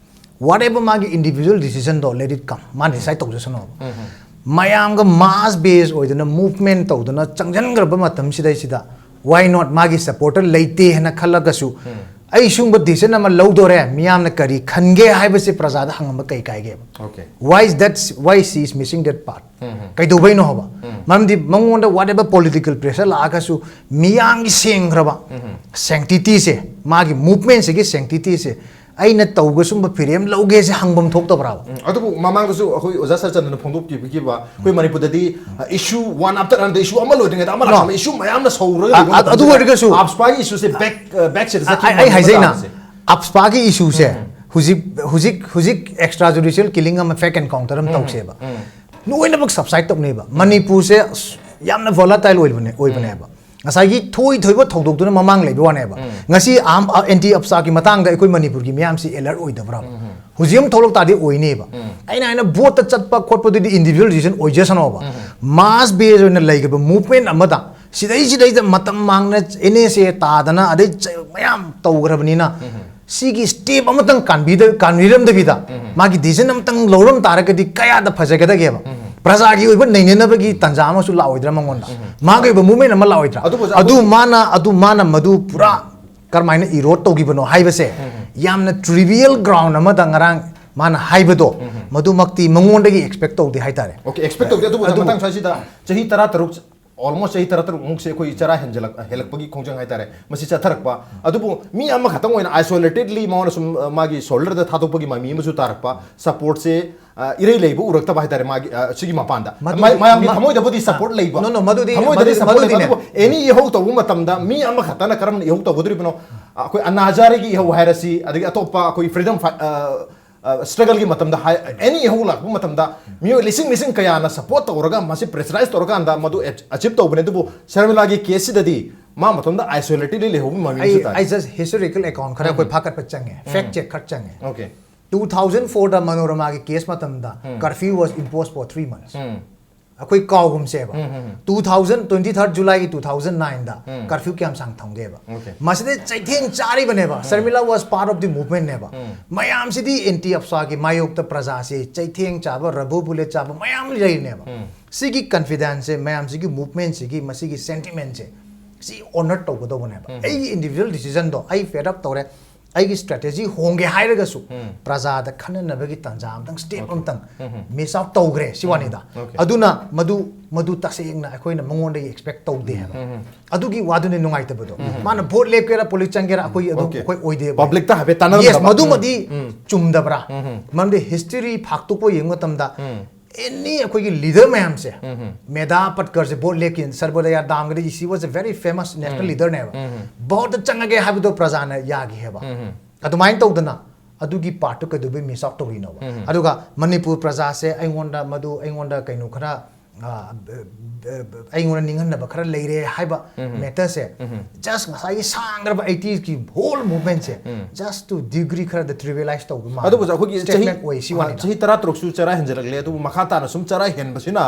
Whatever ꯃꯥꯒꯤ individual decision ꯗꯣ, let it come, ꯃꯥꯅ ꯗꯤꯁꯥꯏꯗ ꯇꯧꯖꯁꯅꯣꯕ꯫ ꯃꯌꯥꯝꯒ ꯃꯥꯁ ꯕꯦꯁ ꯑꯣꯏꯗꯅ ꯃꯨꯚꯃꯦꯟ ꯇꯧꯗꯅ ꯆꯪꯁꯤꯟꯈ꯭ꯔꯕ ꯃꯇꯝꯁꯤꯗꯩꯁꯤꯗ, why not? ꯃꯥꯒꯤ ꯁꯄꯣꯔꯇꯔ ꯂꯩꯇꯦ ꯍꯥꯏꯅ ꯈꯜꯂꯒꯁꯨ, ꯑꯩ ꯁꯤꯒꯨꯝꯕ ꯗꯤꯁꯤꯖꯟ ꯑꯃ ꯂꯧꯗꯣꯔꯦ, ꯃꯤꯌꯥꯝꯅ ꯀꯔꯤ ꯈꯟꯒꯦ ꯍꯥꯏꯕꯁꯦ ꯄ꯭ꯔꯖꯥꯗ ꯍꯪꯉꯝꯕ ꯀꯩ ꯀꯥꯏꯒꯦꯕ? Okay. Why is that? Why she is missing that part? ꯀꯩꯗꯧꯕꯩꯅꯣ ꯍꯥꯏꯕ? ꯃꯔꯝꯗꯤ ꯃꯉꯣꯟꯗ whatever political pressure ꯂꯥꯛꯑꯒꯁꯨ, ꯃꯤꯌꯥꯝꯒꯤ ꯁꯦꯡꯈ꯭ꯔꯕ ꯁꯦꯡꯇꯤꯇꯤꯁꯦ, ꯃꯥꯒꯤ ꯃꯨꯚꯃꯦꯟꯁꯤꯒꯤ ꯁꯦꯡꯇꯤꯇꯤꯁꯦ, ꯑꯩꯅ ꯇꯧꯒ ꯁꯨꯝꯕ ꯐꯤꯔꯦꯝ ꯂꯧꯒꯦꯁꯦ ꯍꯪꯐꯝ ꯊꯣꯛꯇꯕ꯭ꯔꯥꯕ? ꯎꯝ, ꯑꯗꯨꯕꯨ ꯃꯃꯥꯡꯗꯁꯨ ꯑꯩꯈꯣꯏ ꯑꯣꯖꯥ ꯁꯔꯆꯟꯗꯅ ꯐꯣꯡꯗꯣꯛꯄꯤꯈꯤꯕ, ꯑꯩꯈꯣꯏ ꯃꯅꯤꯄꯨꯔꯗꯗꯤ ꯏꯁꯨ ꯋꯥꯟ ꯑꯥꯐꯇꯔ ꯑꯅꯗ ꯏꯁꯨ ꯑꯃ ꯂꯣꯏꯗ꯭ꯔꯤꯉꯩꯗ ꯑꯃ No. ꯂꯥꯛꯁꯜꯂꯛꯑꯦ, ꯏꯁꯨ ꯃꯌꯥꯝꯅ ꯁꯧꯔꯒ ꯑ- ꯂꯩꯕ ꯑ- ꯑꯗꯨ ꯃꯇꯝꯁꯤꯗ ꯑꯣꯏꯔꯒꯁꯨ ꯑꯞꯁꯄꯥꯒꯤ ꯏꯁꯨꯁꯦ ꯕꯦꯛ ꯕꯦꯛ ꯁꯤꯗ ꯑꯩ ꯑꯩ ꯍꯥꯏꯖꯩꯅ, ꯑꯞꯁꯄꯥꯒꯤ ꯏꯁꯨꯁꯦ ꯍꯧꯖꯤꯛ ꯍꯧꯖꯤꯛ ꯍꯧꯖꯤꯛ ꯑꯦꯛꯁꯇ꯭ꯔꯥ ꯖꯨꯗꯤꯁꯤꯌꯦꯜ ꯀꯤꯂꯤꯡ ꯑꯃ, ꯐꯦꯛ ꯑꯦꯟꯀꯥꯎꯟꯇꯔ ꯑꯃ ꯇꯧꯁꯦꯕ, ꯂꯣꯏꯅꯃꯛ ꯁꯕꯁꯥꯏꯗ ꯇꯧꯅꯦꯕ꯫ ꯃꯅꯤꯄꯨꯔꯁꯦ ꯑꯁ, ꯌꯥꯝꯅ ꯚꯣꯂꯥꯇꯥꯏꯜ ꯑꯣꯏꯕꯅꯦ ꯑꯣꯏꯕꯅꯦꯕ꯫ ꯉꯁꯥꯏꯒꯤ ꯊꯣꯏ ꯊꯣꯏꯕ ꯊꯧꯗꯣꯛꯇꯨꯅ ꯃꯃꯥꯡ ꯂꯩꯕ ꯋꯥꯅꯦꯕ꯫ ꯉꯁꯤ ꯑꯦꯟꯇꯤ ꯑꯞꯁꯥꯒꯤ ꯃꯇꯥꯡꯗ ꯑꯩꯈꯣꯏ ꯃꯅꯤꯄꯨꯔꯒꯤ ꯃꯤꯌꯥꯝꯁꯤ ꯑꯦꯂꯔꯠ ꯑꯣꯏꯗꯕ꯭ꯔꯥ? ꯍꯧꯖꯤꯛ ꯑꯃ ꯊꯣꯛꯂꯛ ꯇꯥꯔꯗꯤ ꯑꯣꯏꯅꯦꯕ꯫ ꯑꯩꯅ ꯍꯥꯏꯅ ꯚꯣꯠꯇ ꯆꯠꯄ ꯈꯣꯠꯄꯗꯨꯗꯤ ꯏꯟꯗꯤꯚꯤꯖꯨꯋꯦꯜ ꯗꯤꯁꯤꯖꯟ ꯑꯣꯏꯖꯁꯅꯣꯕ꯫ ꯃꯥꯁ ꯕꯦꯁ ꯑꯣꯏꯅ ꯂꯩꯈ꯭ꯔꯕ ꯃꯨꯚꯃꯦꯟ ꯑꯃꯗ ꯁꯤꯗꯩꯁꯤꯗꯩꯗ ꯃꯇꯝ ꯃꯥꯡꯅ ꯑꯦꯟ ꯑꯦꯁ ꯑꯦ ꯇꯥꯗꯅ ꯑꯗꯩ ꯆ- ꯃꯌꯥꯝ ꯇꯧꯈ꯭ꯔꯕꯅꯤꯅ, ꯁꯤꯒꯤ ꯁ꯭ꯇꯦꯞ ꯑꯃꯇꯪ ꯀꯥꯟꯕꯤꯗ ꯀꯥꯟꯕꯤꯔꯝꯗꯕꯤꯗ, ꯃꯥꯒꯤ ꯗꯤꯁꯤꯖꯟ ꯑꯃꯇꯪ ꯂꯧꯔꯝ ꯇꯥꯔꯒꯗꯤ ꯀꯌꯥꯗ ꯐꯖꯒꯗꯒꯦꯕ? ꯄ꯭ꯔꯖꯥꯒꯤ ꯑꯣꯏꯕ ꯅꯩꯅꯅꯕꯒꯤ ꯇꯥꯟꯖꯥ ꯑꯃꯁꯨ ꯂꯥꯛꯑꯣꯏꯗ꯭ꯔꯥ ꯃꯉꯣꯟꯗ? ꯃꯥꯒꯤ ꯑꯣꯏꯕ ꯃꯨꯚꯃꯦꯟ ꯑꯃ ꯂꯥꯛꯑꯣꯏꯗ꯭ꯔꯥ? ꯑꯗꯨꯕꯨ ꯑꯗꯨ ꯃꯥꯅ ꯑꯗꯨ ꯃꯥꯅ ꯃꯗꯨ ꯄꯨꯔꯥ ꯀꯔꯝꯍꯥꯏꯅ ꯏꯔꯣꯠ ꯇꯧꯈꯤꯕꯅꯣ ꯍꯥꯏꯕꯁꯦ ꯌꯥꯝꯅ ꯇ꯭ꯔꯤꯚꯤꯌꯦꯜ ꯒ꯭ꯔꯥꯎꯟ ꯑꯃꯗ ꯉꯔꯥꯡ ꯃꯥꯅ ꯍꯥꯏꯕꯗꯣ, ꯃꯗꯨꯃꯛꯇꯤ ꯃꯉꯣꯟꯗꯒꯤ ꯑꯦꯛꯁꯄꯦꯛ ꯇꯧꯗꯦ ꯍꯥꯏꯇꯥꯔꯦ꯫ ꯑꯣꯀꯦ, ꯑꯦꯛꯁꯄꯦꯛ ꯇꯧꯗꯦ꯫ ꯑꯗꯨꯕꯨ ꯑꯗꯨꯕꯨ ꯃꯇꯥꯡ ꯁ꯭ꯋꯥꯏꯁꯤꯗ ꯆꯍꯤ ꯇꯔꯥ ꯇꯔꯨꯛ, ꯑꯣꯜꯃꯣꯁ ꯆꯍꯤ ꯇꯔꯥ ꯇꯔꯨꯛ ꯃꯨꯛꯁꯦ ꯑꯩꯈꯣꯏ ꯆꯔꯥ ꯍꯦꯟꯖꯜꯂꯛ ꯍꯦꯜꯂꯛꯄꯒꯤ ꯈꯣꯡꯖꯪ ꯍꯥꯏꯇꯥꯔꯦ, ꯃꯁꯤ ꯆꯠꯊꯔꯛꯄ꯫ ꯑꯗꯨꯕꯨ ꯃꯤ ꯑꯃꯈꯛꯇꯪ ꯑꯣꯏꯅ ꯑꯥꯏꯁꯣꯂꯦꯇꯦꯗꯂꯤ ꯃꯉꯣꯟꯗ ꯁꯨꯝ, ꯑ, ꯃꯥꯒꯤ ꯁꯣꯜꯗꯔꯗ ꯊꯥꯗꯣꯛꯄꯒꯤ ꯃꯃꯤ ꯑꯃꯁꯨ ꯇꯥꯔꯛꯄ, ꯁꯄꯣꯔꯠꯁꯦ, ꯑ, ꯏꯔꯩ ꯂꯩꯕ ꯎꯔꯛꯇꯕ ꯍꯥꯏꯇꯥꯔꯦ꯫ ꯃꯥꯒꯤ, ꯑ, ꯁꯤꯒꯤ ꯃꯄꯥꯟꯗ ꯃꯗꯨꯗꯤ- ꯃꯥ- ꯃꯌꯥꯝꯒꯤ ꯃ- ꯊꯃꯣꯏꯗꯕꯨꯗꯤ ꯁꯄꯣꯔꯠ ꯂꯩꯕ, No, no, ꯃꯗꯨꯗꯤ- ꯊꯃꯣꯏꯗꯗꯤ ꯃꯗꯨ- ꯁꯄꯣꯔꯠ ꯂꯩꯕ꯫ ꯃꯗꯨꯗꯤꯅꯦ꯫ ꯑꯗꯨꯕꯨ ꯑꯦꯅꯤ ꯏꯍꯧ ꯇꯧꯕ ꯃꯇꯝꯗ ꯃꯤ ꯑꯃꯈꯛꯇꯅ ꯀꯔꯝꯅ ꯏꯍꯧ ꯇꯧꯒꯗꯧꯔꯤꯕꯅꯣ? ꯑꯩꯈꯣꯏ ꯑꯅꯥ ꯍꯖꯥꯔꯦꯒꯤ ꯏꯍꯧ ꯍꯥꯏꯔꯁꯤ, ꯑꯗꯒꯤ ꯑꯇꯣꯞꯄ ꯑꯩꯈꯣꯏ ꯐ꯭ꯔꯤꯗꯝ ꯐꯥꯏꯠ, ꯑ, ꯑ, ꯁ꯭ꯇ꯭ꯔꯒꯜꯒꯤ ꯃꯇꯝꯗ ꯍꯥꯏ, ꯑꯦꯅꯤ ꯏꯍꯧ ꯂꯥꯛꯄ ꯃꯇꯝꯗ ꯃꯤꯑꯣꯏ ꯂꯤꯁꯤꯡ ꯂꯤꯁꯤꯡ ꯀꯌꯥꯅ ꯁꯄꯣꯔꯠ ꯇꯧꯔꯒ ꯃꯁꯤ ꯄ꯭ꯔꯦꯁꯔꯥꯏꯁ ꯇꯧꯔꯀꯥꯟꯗ ꯃꯗꯨ ꯑꯆꯤꯞ ꯇꯧꯕꯅꯦ꯫ ꯑꯗꯨꯕꯨ ꯁꯔꯃꯤꯂꯥꯒꯤ ꯀꯦꯁꯁꯤꯗꯗꯤ ꯃꯥ ꯃꯇꯣꯝꯗ ꯑꯥꯏꯁꯣꯂꯦꯇꯦꯗꯂꯤ ꯂꯩꯍꯧꯕ ꯃꯃꯤ ꯑꯃꯁꯨ ꯑꯩ ꯇꯥꯏ꯫ ꯑꯩ ꯖꯁ ꯍꯤꯁꯇꯣꯔꯤꯀꯦꯜ ꯑꯦꯀꯥꯎꯟ ꯈꯔ ꯑꯩꯈꯣꯏ ꯐꯥꯀꯠꯄ ꯆꯪꯉꯦ, ꯐꯦꯛ ꯆꯦꯛ ꯈꯔ ꯆꯪꯉꯦ꯫ ꯑꯣꯀꯦ꯫ ꯇꯨ ꯊꯥꯎꯖꯟ ꯐꯣꯔꯗ ꯃꯅꯣꯔꯃꯥꯒꯤ ꯀꯦꯁ ꯃꯇꯝꯗ curfew was imposed for three months. ꯑꯩꯈꯣꯏ ꯀꯥꯎꯒꯨꯝꯁꯦꯕ, ꯇꯨ ꯊꯥꯎꯖꯟ, ꯇ꯭ꯋꯦꯟꯇꯤ ꯊꯥꯔꯠ ꯖꯨꯂꯥꯏꯒꯤ ꯇꯨ ꯊꯥꯎꯖꯟ ꯅꯥꯏꯟꯗ curfew ꯀꯌꯥꯝ ꯁꯥꯡ ꯊꯝꯒꯦꯕ? Okay. ꯃꯁꯤꯗ ꯆꯩꯊꯦꯡ ꯆꯥꯔꯤꯕꯅꯦꯕ꯫ Sharmila was part of the movementꯅꯦꯕ꯫ ꯃꯌꯥꯝꯁꯤꯗꯤ ꯑꯦꯟꯇꯤ ꯑꯞꯁꯥꯒꯤ ꯃꯥꯌꯣꯛꯇ ꯄ꯭ꯔꯖꯥꯁꯤ ꯆꯩꯊꯦꯡ ꯆꯥꯕ, ꯔꯕꯣ ꯕꯨꯂꯦꯠ ꯆꯥꯕ ꯃꯌꯥꯝ ꯂꯩꯔꯤꯅꯦꯕ꯫ ꯁꯤꯒꯤ ꯀꯟꯐꯤꯗꯦꯟꯁꯁꯦ, ꯃꯌꯥꯝꯁꯤꯒꯤ ꯃꯨꯚꯃꯦꯟꯁꯤꯒꯤ, ꯃꯁꯤꯒꯤ ꯁꯦꯟꯇꯤꯃꯦꯟꯁꯦ, ꯁꯤ ꯑꯣꯅꯔ ꯇꯧꯒꯗꯧꯕꯅꯦꯕ꯫ ꯑꯩꯒꯤ ꯏꯟꯗꯤꯕꯤꯖꯨꯋꯦꯜ ꯗꯤꯁꯤꯖꯟꯗꯣ, ꯑꯩ ꯐꯦꯗ ꯑꯞ ꯇꯧꯔꯦ, ꯑꯩꯒꯤ ꯁ꯭ꯇ꯭ꯔꯦꯇꯦꯖꯤ ꯍꯣꯡꯒꯦ ꯍꯥꯏꯔꯒꯁꯨ ꯄ꯭ꯔꯖꯥꯗ ꯈꯟꯅꯅꯕꯒꯤ ꯇꯥꯟꯖꯥ ꯑꯃꯇꯪ, ꯁ꯭ꯇꯦꯞ ꯑꯃꯇꯪ ꯃꯤꯁ ꯑꯥꯎꯠ ꯇꯧꯈ꯭ꯔꯦ, ꯁꯤ ꯋꯥꯅꯤꯗ꯫ Okay. ꯑꯗꯨꯅ ꯃꯗꯨ, ꯃꯗꯨ ꯇꯁꯦꯡꯅ ꯑꯩꯈꯣꯏꯅ ꯃꯉꯣꯟꯗꯒꯤ ꯑꯦꯛꯁꯄꯦꯛ ꯇꯧꯗꯦ ꯍꯥꯏꯕ꯫ ꯑꯗꯨꯒꯤ ꯋꯥꯗꯨꯅꯤ ꯅꯨꯡꯉꯥꯏꯇꯕꯗꯣ꯫ ꯃꯥꯅ ꯚꯣꯠ ꯂꯦꯞꯀꯦꯔꯥ, ꯄꯣꯂꯤꯡ ꯆꯪꯒꯦꯔꯥ, ꯑꯩꯈꯣꯏ ꯑꯗꯨ, Okay. ꯑꯩꯈꯣꯏ ꯑꯣꯏꯗꯦꯕ꯫ ꯄꯕ꯭ꯂꯤꯛꯇ ꯍꯥꯏꯐꯦꯠ ꯌꯦꯁ, ꯇꯥꯟꯅꯒꯗꯕ꯫ ꯃꯗꯨꯃꯗꯤ ꯆꯨꯝꯗꯕ꯭ꯔꯥ? ꯃꯔꯝꯗꯤ ꯍꯤꯁꯇ꯭ꯔꯤ ꯐꯥꯛꯇꯣꯛꯄ ꯌꯦꯡꯕ ꯃꯇꯝꯗ ꯑꯦꯅꯤ ꯑꯩꯈꯣꯏꯒꯤ ꯂꯤꯗꯔ ꯃꯌꯥꯝꯁꯦ, ꯃꯦꯙꯥ ꯄꯠꯀꯔꯁꯦ ꯚꯣꯠ ꯂꯦꯞꯀꯦꯅ ꯁꯔꯕꯗꯌꯥ ꯗꯥꯝꯒꯗꯤ, she was a very famous national leaderꯅꯦꯕ꯫ ꯚꯣꯠꯇ ꯆꯪꯉꯒꯦ ꯍꯥꯏꯕꯗꯣ ꯄ꯭ꯔꯖꯥꯅ ꯌꯥꯈꯤ ꯍꯥꯏꯕ꯫ ꯑꯗꯨꯃꯥꯏꯅ ꯇꯧꯗꯅ ꯑꯗꯨꯒꯤ ꯄꯥꯔꯠꯇꯨ ꯀꯩꯗꯧꯕꯩ ꯃꯤꯁ ꯑꯥꯎꯠ ꯇꯧꯔꯤꯅꯣꯕ? ꯑꯗꯨꯒ ꯃꯅꯤꯄꯨꯔ ꯄ꯭ꯔꯖꯥꯁꯦ ꯑꯩꯉꯣꯟꯗ ꯃꯗꯨ, ꯑꯩꯉꯣꯟꯗ ꯀꯩꯅꯣ ꯈꯔ, ꯑ, ꯕ-, ꯕ-, ꯑꯩꯉꯣꯟꯗ ꯅꯤꯡꯍꯟꯅꯕ ꯈꯔ ꯂꯩꯔꯦ ꯍꯥꯏꯕ ꯃꯦꯇꯔꯁꯦ, ꯖꯁ ꯉꯁꯥꯏꯒꯤ ꯁꯥꯡꯈ꯭ꯔꯕ ꯑꯩꯇꯤꯁꯀꯤ ꯍꯣꯜ ꯃꯨꯚꯃꯦꯟꯁꯦ just to ꯗꯤꯒ꯭ꯔꯤ ꯈꯔꯗ ꯇ꯭ꯔꯤꯚꯤꯌꯦꯂꯥꯏꯁ ꯇꯧꯕ ꯃꯥꯜꯂꯦ꯫ ꯑꯗꯨꯕꯨ ꯑꯩꯈꯣꯏꯒꯤ ꯆꯍꯤ, ꯁ꯭ꯇꯦꯠꯃꯦꯟ ꯑꯣꯏ, ꯁꯤ ꯋꯥꯅꯤꯗ꯫ ꯆꯍꯤ ꯇꯔꯥ ꯇꯔꯨꯛꯁꯨ ꯆꯔꯥ ꯍꯦꯟꯖꯔꯛꯂꯦ, ꯑꯗꯨꯕꯨ ꯃꯈꯥ ꯇꯥꯅ ꯁꯨꯝ ꯆꯔꯥ ꯍꯦꯟꯕꯁꯤꯅ,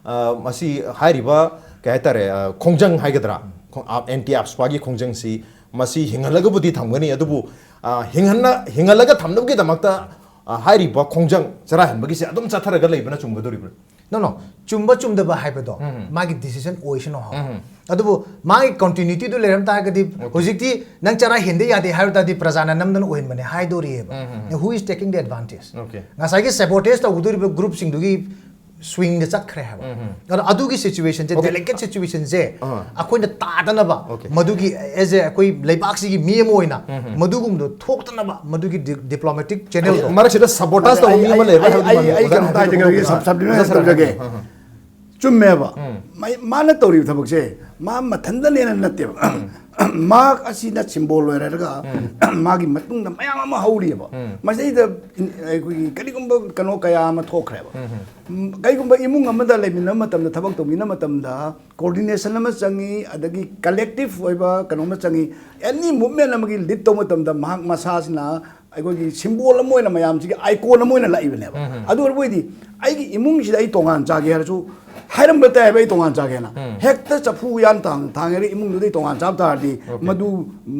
ꯑ, ꯃꯁꯤ ꯍꯥꯏꯔꯤꯕ, ꯀꯩ ꯍꯥꯏꯇꯥꯔꯦ, ꯑ, ꯈꯣꯡꯖꯪ ꯍꯥꯏꯒꯗ꯭ꯔꯥ, ꯈꯣꯡ-, ꯑ, ꯑꯦꯟꯇꯤ ꯑꯞꯁꯄꯥꯒꯤ ꯈꯣꯡꯖꯪꯁꯤ ꯃꯁꯤ ꯍꯤꯡꯍꯜꯂꯒꯕꯨꯗꯤ ꯊꯝꯒꯅꯤ, ꯑꯗꯨꯕꯨ, ꯑ, ꯍꯤꯡꯍꯟꯅ-, ꯍꯤꯡꯍꯜꯂꯒ ꯊꯝꯅꯕꯒꯤꯗꯃꯛꯇ, ꯑ, ꯍꯥꯏꯔꯤꯕ ꯈꯣꯡꯖꯪ ꯆꯔꯥ ꯍꯦꯟꯕꯒꯤꯁꯦ ꯑꯗꯨꯝ ꯆꯠꯊꯔꯒ ꯂꯩꯕꯅ ꯆꯨꯝꯒꯗꯧꯔꯤꯕ꯭ꯔꯥ? ꯅꯣ, ꯅꯣ, ꯆꯨꯝꯕ ꯆꯨꯝꯗꯕ ꯍꯥꯏꯕꯗꯣ ꯃꯥꯒꯤ ꯗꯤꯁꯤꯖꯟ ꯑꯣꯏꯁꯅꯨ ꯍꯥꯏꯕ꯫ ꯑꯗꯨꯕꯨ ꯃꯥꯒꯤ ꯀꯟꯇꯤꯅ꯭ꯌꯨꯇꯤꯗꯨ ꯂꯩꯔꯝ ꯇꯥꯔꯒꯗꯤ, ꯍꯧꯖꯤꯛꯇꯤ ꯅꯪ ꯆꯔꯥ ꯍꯦꯟꯗ ꯌꯥꯗꯦ ꯍꯥꯏꯕ ꯇꯥꯔꯗꯤ ꯄ꯭ꯔꯖꯥꯅ ꯅꯝꯗꯅ ꯑꯣꯏꯍꯟꯕꯅꯦ ꯍꯥꯏꯗꯣꯔꯤꯑꯕ꯫ Who is taking the advantage? Okay. ꯉꯁꯥꯏꯒꯤ ꯁꯦꯕꯣꯇꯦꯖ ꯇꯧꯒꯗꯧꯔꯤꯕ ꯒ꯭ꯔꯨꯞꯁꯤꯡꯗꯨꯒꯤ ꯁ꯭ꯋꯤꯡꯗ ꯆꯠꯈ꯭ꯔꯦ ꯍꯥꯏꯕ꯫ ꯑꯗꯣ ꯑꯗꯨꯒꯤ ꯁꯤꯆꯨꯋꯦꯁꯟꯁꯦ, Okay. ꯗꯦꯂꯤꯀꯦꯠ ꯁꯤꯆꯨꯋꯦꯁꯟꯁꯦ ꯑꯥ. ꯑꯩꯈꯣꯏꯅ ꯇꯥꯗꯅꯕ, Okay. ꯃꯗꯨꯒꯤ ꯑꯦꯖ ꯑꯦ ꯑꯩꯈꯣꯏ ꯂꯩꯕꯥꯛꯁꯤꯒꯤ ꯃꯤ ꯑꯃ ꯑꯣꯏꯅ ꯃꯗꯨꯒꯨꯝꯕꯗꯣ ꯊꯣꯛꯇꯅꯕ ꯃꯗꯨꯒꯤ ꯗꯤ-, ꯗꯤꯄ꯭ꯂꯣꯃꯦꯇꯤꯛ ꯆꯦꯅꯦꯜꯗꯣ꯫ ꯃꯔꯛꯁꯤꯗ ꯁꯕꯣꯇꯥꯖ ꯇꯧꯕ ꯃꯤ ꯑꯃ ꯂꯩꯕ꯭ꯔꯥ ꯑꯩ, ꯍꯥꯏꯕꯗꯨ ꯑꯩ, ꯃꯥꯟꯕ꯫ ꯑꯩ ꯑꯣꯖꯥꯅ ꯀꯩꯅꯣꯝꯇ ꯍꯥꯏꯕꯗꯨ ꯍꯥꯏꯖꯒꯦ, ꯈꯨꯗꯣꯡ ꯁꯕ-, ꯁꯕ-, ꯆꯥꯗꯕ꯫ ꯁꯕ-, ꯁꯕ-, ꯑꯥ, ꯁꯕ-, ꯑꯥ, ꯁꯕ-, ꯑꯥ, ꯁꯕ-, ꯑꯥ, ꯑꯥ꯫ ꯆꯨꯝꯃꯦꯕ꯫ ꯃꯥ-, ꯃꯊꯟꯇꯅꯦꯅ ꯅꯠꯇꯦꯕ꯫ ꯃꯍꯥꯛ ꯑꯁꯤꯅ ꯁꯤꯝꯕꯣꯜ ꯑꯣꯏꯔꯒ ꯃꯥꯒꯤ ꯃꯇꯨꯡꯗ ꯃꯌꯥꯝ ꯑꯃ ꯍꯧꯔꯤꯑꯕ꯫ ꯃꯁꯤꯗꯩꯗ ꯏꯟ-, ꯑꯩꯈꯣꯏꯒꯤ ꯀꯔꯤꯒꯨꯝꯕ ꯀꯩꯅꯣ ꯀꯌꯥ ꯑꯃ ꯊꯣꯛꯈ꯭ꯔꯦꯕ꯫ ꯎꯝ, ꯀꯩꯒꯨꯝꯕ ꯏꯃꯨꯡ ꯑꯃꯗ ꯂꯩꯃꯤꯟꯅꯕ ꯃꯇꯝꯗ, ꯊꯕꯛ ꯇꯧꯃꯤꯟꯅꯕ ꯃꯇꯝꯗ ꯀꯣꯑꯣꯔꯗꯤꯅꯦꯁꯟ ꯑꯃ ꯆꯪꯉꯤ, ꯑꯗꯒꯤ ꯀꯂꯦꯛꯇꯤꯚ ꯑꯣꯏꯕ ꯀꯩꯅꯣ ꯑꯃ ꯆꯪꯉꯤ꯫ ꯑꯦꯅꯤ ꯃꯨꯚꯃꯦꯟ ꯑꯃꯒꯤ ꯂꯤꯗ ꯇꯧꯕ ꯃꯇꯝꯗ ꯃꯍꯥꯛ ꯃꯁꯥꯁꯤꯅ ꯑꯩꯈꯣꯏꯒꯤ ꯁꯤꯝꯕꯣꯜ ꯑꯃ ꯑꯣꯏꯅ, ꯃꯌꯥꯝꯁꯤꯒꯤ ꯑꯥꯏꯀꯣꯟ ꯑꯃ ꯑꯣꯏꯅ ꯂꯥꯛꯏꯕꯅꯦꯕ꯫ ꯑꯗꯨ ꯑꯣꯏꯔꯕꯣꯏꯗꯤ ꯑꯩꯒꯤ ꯏꯃꯨꯡꯁꯤꯗ ꯑꯩ ꯇꯣꯉꯥꯟ ꯆꯥꯒꯦ ꯍꯥꯏꯔꯁꯨ, ꯍꯥꯏꯔꯝꯕ ꯇꯥꯏꯕ ꯑꯩ ꯇꯣꯉꯥꯟ ꯆꯥꯒꯦꯅ꯫ ꯍꯦꯛꯇ ꯆꯐꯨ ꯎꯌꯥꯟ ꯊꯥꯡ ꯊꯥꯡꯉꯦꯔ ꯏꯃꯨꯡꯗꯨꯗꯩ ꯇꯣꯉꯥꯟ ꯆꯥꯕ ꯇꯥꯔꯗꯤ, ꯃꯗꯨ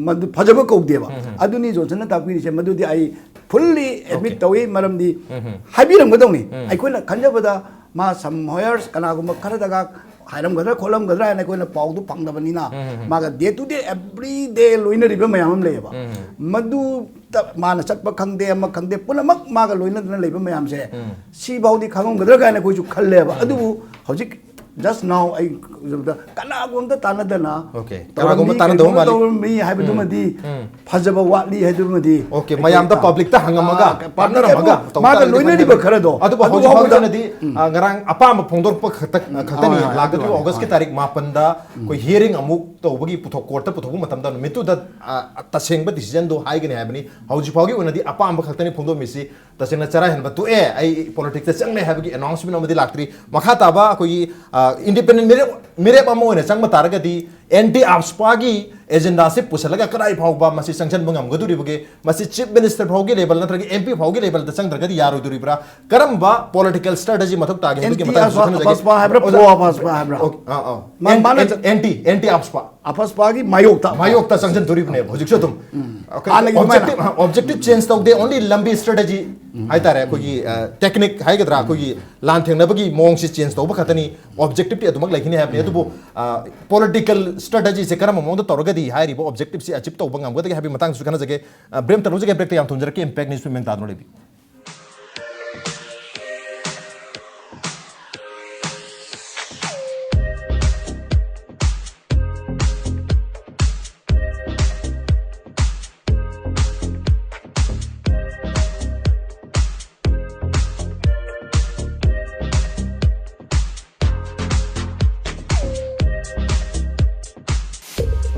ꯃꯗꯨ ꯐꯖꯕ ꯀꯧꯗꯦꯕ꯫ ꯑꯗꯨꯅꯤ ꯖꯣꯟꯁꯟꯅ ꯇꯥꯛꯄꯤꯔꯤꯁꯦ꯫ ꯃꯗꯨꯗꯤ ꯑꯩ ꯐꯨꯜꯂꯤ ꯑꯦꯗꯃꯤꯠ ꯇꯧꯏ꯫ ꯃꯔꯝꯗꯤ ꯍꯥꯏꯕꯤꯔꯝꯒꯗꯧꯅꯤ꯫ ꯑꯩꯈꯣꯏꯅ ꯈꯟꯖꯕꯗ ꯃꯥ ꯁꯝ ꯍꯣꯌꯔꯁ ꯀꯅꯥꯒꯨꯝꯕ ꯈꯔꯗꯒ ꯍꯥꯏꯔꯝꯒꯗ꯭ꯔꯥ ꯈꯣꯠꯂꯝꯒꯗ꯭ꯔꯥ ꯍꯥꯏꯅ ꯑꯩꯈꯣꯏꯅ ꯄꯥꯎꯗꯨ ꯐꯪꯗꯕꯅꯤꯅ, ꯃꯥꯒ ꯗꯦ ꯇꯨ ꯗꯦ ꯑꯦꯕ꯭ꯔꯤ ꯗꯦ ꯂꯣꯏꯅꯔꯤꯕ ꯃꯌꯥꯝ ꯑꯃ ꯂꯩꯌꯦꯕ꯫ ꯃꯗꯨ ꯃꯥꯅ ꯆꯠꯄ ꯈꯪꯗꯦ, ꯑꯃ ꯈꯪꯗꯦ, ꯄꯨꯝꯅꯃꯛ ꯃꯥꯒ ꯂꯣꯏꯅꯗꯅ ꯂꯩꯕ ꯃꯌꯥꯝꯁꯦ ꯁꯤꯐꯥꯎꯗꯤ ꯈꯪꯉꯝꯒꯗ꯭ꯔꯥ ꯀꯥꯏꯅ ꯑꯩꯈꯣꯏꯁꯨ ꯈꯜꯂꯦꯕ꯫ ꯑꯗꯨꯕꯨ ꯍꯧꯖꯤꯛ just now ꯑꯩ ꯀꯅꯥꯒꯨꯝꯇ ꯇꯥꯟꯅꯗꯅ Okay. ꯀꯅꯥꯒꯨꯝꯕ ꯇꯥꯟꯅꯗꯕ ꯃꯥꯜꯂꯤ꯫ ꯇꯧꯔꯝꯃꯤ ꯍꯥꯏꯕꯗꯨꯃꯗꯤ ꯐꯖꯕ ꯋꯥꯠꯂꯤ ꯍꯥꯏꯗꯨꯃꯗꯤ Okay, ꯃꯌꯥꯝꯗ ꯄꯕ꯭ꯂꯤꯛꯇ ꯍꯪꯉꯝꯃꯒ, ꯑꯥ, ꯇꯥꯟꯅꯔꯝꯃꯒ ꯃꯥꯒ ꯂꯣꯏꯅꯔꯤꯕ ꯈꯔꯗꯣ ꯑꯗꯨꯕꯨ ꯑꯗꯨ ꯍꯧꯖꯤꯛ ꯐꯥꯎꯕꯗ ꯐꯥꯎꯒꯤꯅꯗꯤ, ꯑ, ꯉꯔꯥꯡ ꯑꯄꯥꯝꯕ ꯐꯣꯡꯗꯣꯔꯛꯄ ꯈꯛꯇ ꯈꯛꯇꯅꯤ꯫ ꯍꯣꯏ, ꯍꯣꯏ, ꯑꯗꯨ ꯂꯥꯛꯀꯗꯧꯔꯤꯕ ꯍꯣꯏ, ꯑꯣꯒꯁꯀꯤ ꯍꯣꯏ꯫ ꯇꯥꯔꯤꯛ ꯃꯥꯄꯟꯗ ꯑꯩꯈꯣꯏ ꯍꯤꯌꯔꯤꯡ ꯑꯃꯨꯛ ꯇꯧꯕꯒꯤ ꯄꯨꯊꯣꯛ ꯀꯣꯔꯠꯇ ꯄꯨꯊꯣꯛꯄ ꯃꯇꯝꯗ ꯅꯨꯃꯤꯠꯇꯨꯗ, ꯑ, ꯇꯁꯦꯡꯕ ꯗꯤꯁꯤꯖꯟꯗꯣ ꯍꯥꯏꯒꯅꯤ ꯍꯥꯏꯕꯅꯤ꯫ ꯍꯧꯖꯤꯛ ꯐꯥꯎꯒꯤ ꯑꯣꯏꯅꯗꯤ ꯑꯄꯥꯝꯕ ꯈꯛꯇꯅꯤ ꯐꯣꯡꯗꯣꯛꯂꯝꯃꯤꯁꯤ꯫ ꯇꯁꯦꯡꯅ ꯆꯔꯥ ꯍꯦꯟꯕ ꯇꯣꯛꯑꯦ, ꯑꯩ ꯄꯣꯂꯤꯇꯤꯛꯁꯇ ꯆꯪꯂꯦ ꯍꯥꯏꯕꯒꯤ ꯑꯦꯅꯥꯎꯟꯁꯃꯦꯟ ꯑꯃꯗꯤ ꯂꯥꯛꯇ꯭ꯔꯤ꯫ ꯃꯈꯥ ꯇꯥꯕ ꯑꯩꯈꯣꯏꯒꯤ, ꯑ, ꯏꯟꯗꯤꯄꯦꯟꯗꯦꯟ ꯃꯤꯔꯦꯞ ꯃꯤꯔꯦꯞ ꯑꯃ ꯑꯣꯏꯅ ꯆꯪꯕ ꯇꯥꯔꯒꯗꯤ ꯑꯦꯟꯇꯤ ꯑꯞꯁꯄꯥꯒꯤ ꯑꯦꯖꯦꯟꯗꯥꯁꯤ ꯄꯨꯁꯜꯂꯒ ꯀꯗꯥꯏ ꯐꯥꯎꯕ ꯃꯁꯤ ꯆꯪꯁꯤꯟꯕ ꯉꯝꯒꯗꯧꯔꯤꯕꯒꯦ? ꯃꯁꯤ ꯆꯤꯐ ꯃꯤꯅꯤꯁꯇꯔ ꯐꯥꯎꯒꯤ ꯂꯦꯕꯦꯜ ꯅꯠꯇ꯭ꯔꯒ ꯑꯦꯝ ꯄꯤ ꯐꯥꯎꯒꯤ ꯂꯦꯕꯦꯜꯗ ꯆꯪꯗ꯭ꯔꯒꯗꯤ ꯌꯥꯔꯣꯏꯗꯣꯔꯤꯕ꯭ꯔꯥ? ꯀꯔꯝꯕ ꯄꯣꯂꯤꯇꯤꯀꯦꯜ ꯁ꯭ꯇ꯭ꯔꯦꯇꯦꯖꯤ ꯃꯊꯧ ꯇꯥꯒꯦ? ꯍꯧꯖꯤꯛꯀꯤ ꯑꯦꯟꯇꯤ ꯃꯇꯥꯡꯗꯁꯨ ꯈꯟꯅꯖꯒꯦ꯫ ꯑꯞꯁꯄꯥ ꯍꯥꯏꯕ꯭ꯔꯥ, ꯄ꯭ꯔꯣ ꯑꯞꯁꯄꯥ ꯍꯥꯏꯕ꯭ꯔꯥ? ꯑꯣ, ꯑꯥ, ꯑꯥ꯫ ꯃꯥ-, ꯃꯥꯅ ꯑꯦꯟ-, ꯑꯦꯟꯇꯤ, ꯑꯦꯟꯇꯤ ꯑꯞꯁꯄꯥ꯫ ꯑꯞꯁꯄꯥꯒꯤ ꯃꯥꯌꯣꯛꯇ ꯃꯥꯌꯣꯛꯇ ꯆꯪꯁꯤꯟꯗꯣꯔꯤꯕꯅꯦꯕ ꯍꯧꯖꯤꯛꯁꯨ ꯑꯗꯨꯝ꯫ ꯑꯩꯈꯣꯏ ꯍꯥꯟꯅꯒꯤ ꯑꯗꯨꯃꯥꯏꯅ꯫ ꯑꯣꯕꯖꯦꯛꯇꯤꯚ, ꯑꯣꯕꯖꯦꯛꯇꯤꯚ ꯆꯦꯟꯖ ꯇꯧꯗꯦ, ꯑꯣꯟꯂꯤ ꯂꯝꯕꯤ ꯁ꯭ꯇ꯭ꯔꯦꯇꯦꯖꯤ ꯍꯥꯏꯇꯥꯔꯦ, ꯑꯩꯈꯣꯏꯒꯤ, ꯑ, ꯇꯦꯛꯅꯤꯛ ꯍꯥꯏꯒꯗ꯭ꯔꯥ, ꯑꯩꯈꯣꯏꯒꯤ ꯂꯥꯟ ꯊꯦꯡꯅꯕꯒꯤ ꯃꯑꯣꯡꯁꯤ ꯆꯦꯟꯖ ꯇꯧꯕ ꯈꯛꯇꯅꯤ꯫ ꯑꯣꯕꯖꯦꯛꯇꯤꯚꯇꯤ ꯑꯗꯨꯃꯛ ꯂꯩꯈꯤꯅꯤ ꯍꯥꯏꯕꯅꯤ꯫ ꯑꯗꯨꯕꯨ, ꯑ, ꯄꯣꯂꯤꯇꯤꯀꯦꯜ ꯁ꯭ꯇ꯭ꯔꯦꯇꯦꯖꯤꯁꯦ ꯀꯔꯝꯕ ꯃꯑꯣꯡꯗ ꯇꯧꯔꯒꯗꯤ ꯍꯥꯏꯔꯤꯕ ꯑꯣꯕꯖꯦꯛꯇꯤꯚꯁꯤ ꯑꯦꯆꯤꯚ ꯇꯧꯕ ꯉꯝꯒꯗꯒꯦ ꯍꯥꯏꯕꯒꯤ ꯃꯇꯥꯡꯗꯁꯨ ꯈꯟꯅꯖꯒꯦ꯫ ꯑ, ꯕ꯭ꯔꯦꯛ ꯑꯃꯇ ꯂꯧꯖꯒꯦ, ꯕ꯭ꯔꯦꯛꯇ ꯌꯥꯝ ꯊꯨꯖꯔꯛꯀꯦ, ꯏꯝꯄꯦꯛ ꯅ꯭ꯌꯨꯁ ꯃꯦꯝ ꯇꯥꯗꯨꯅ ꯂꯩꯕꯤ꯫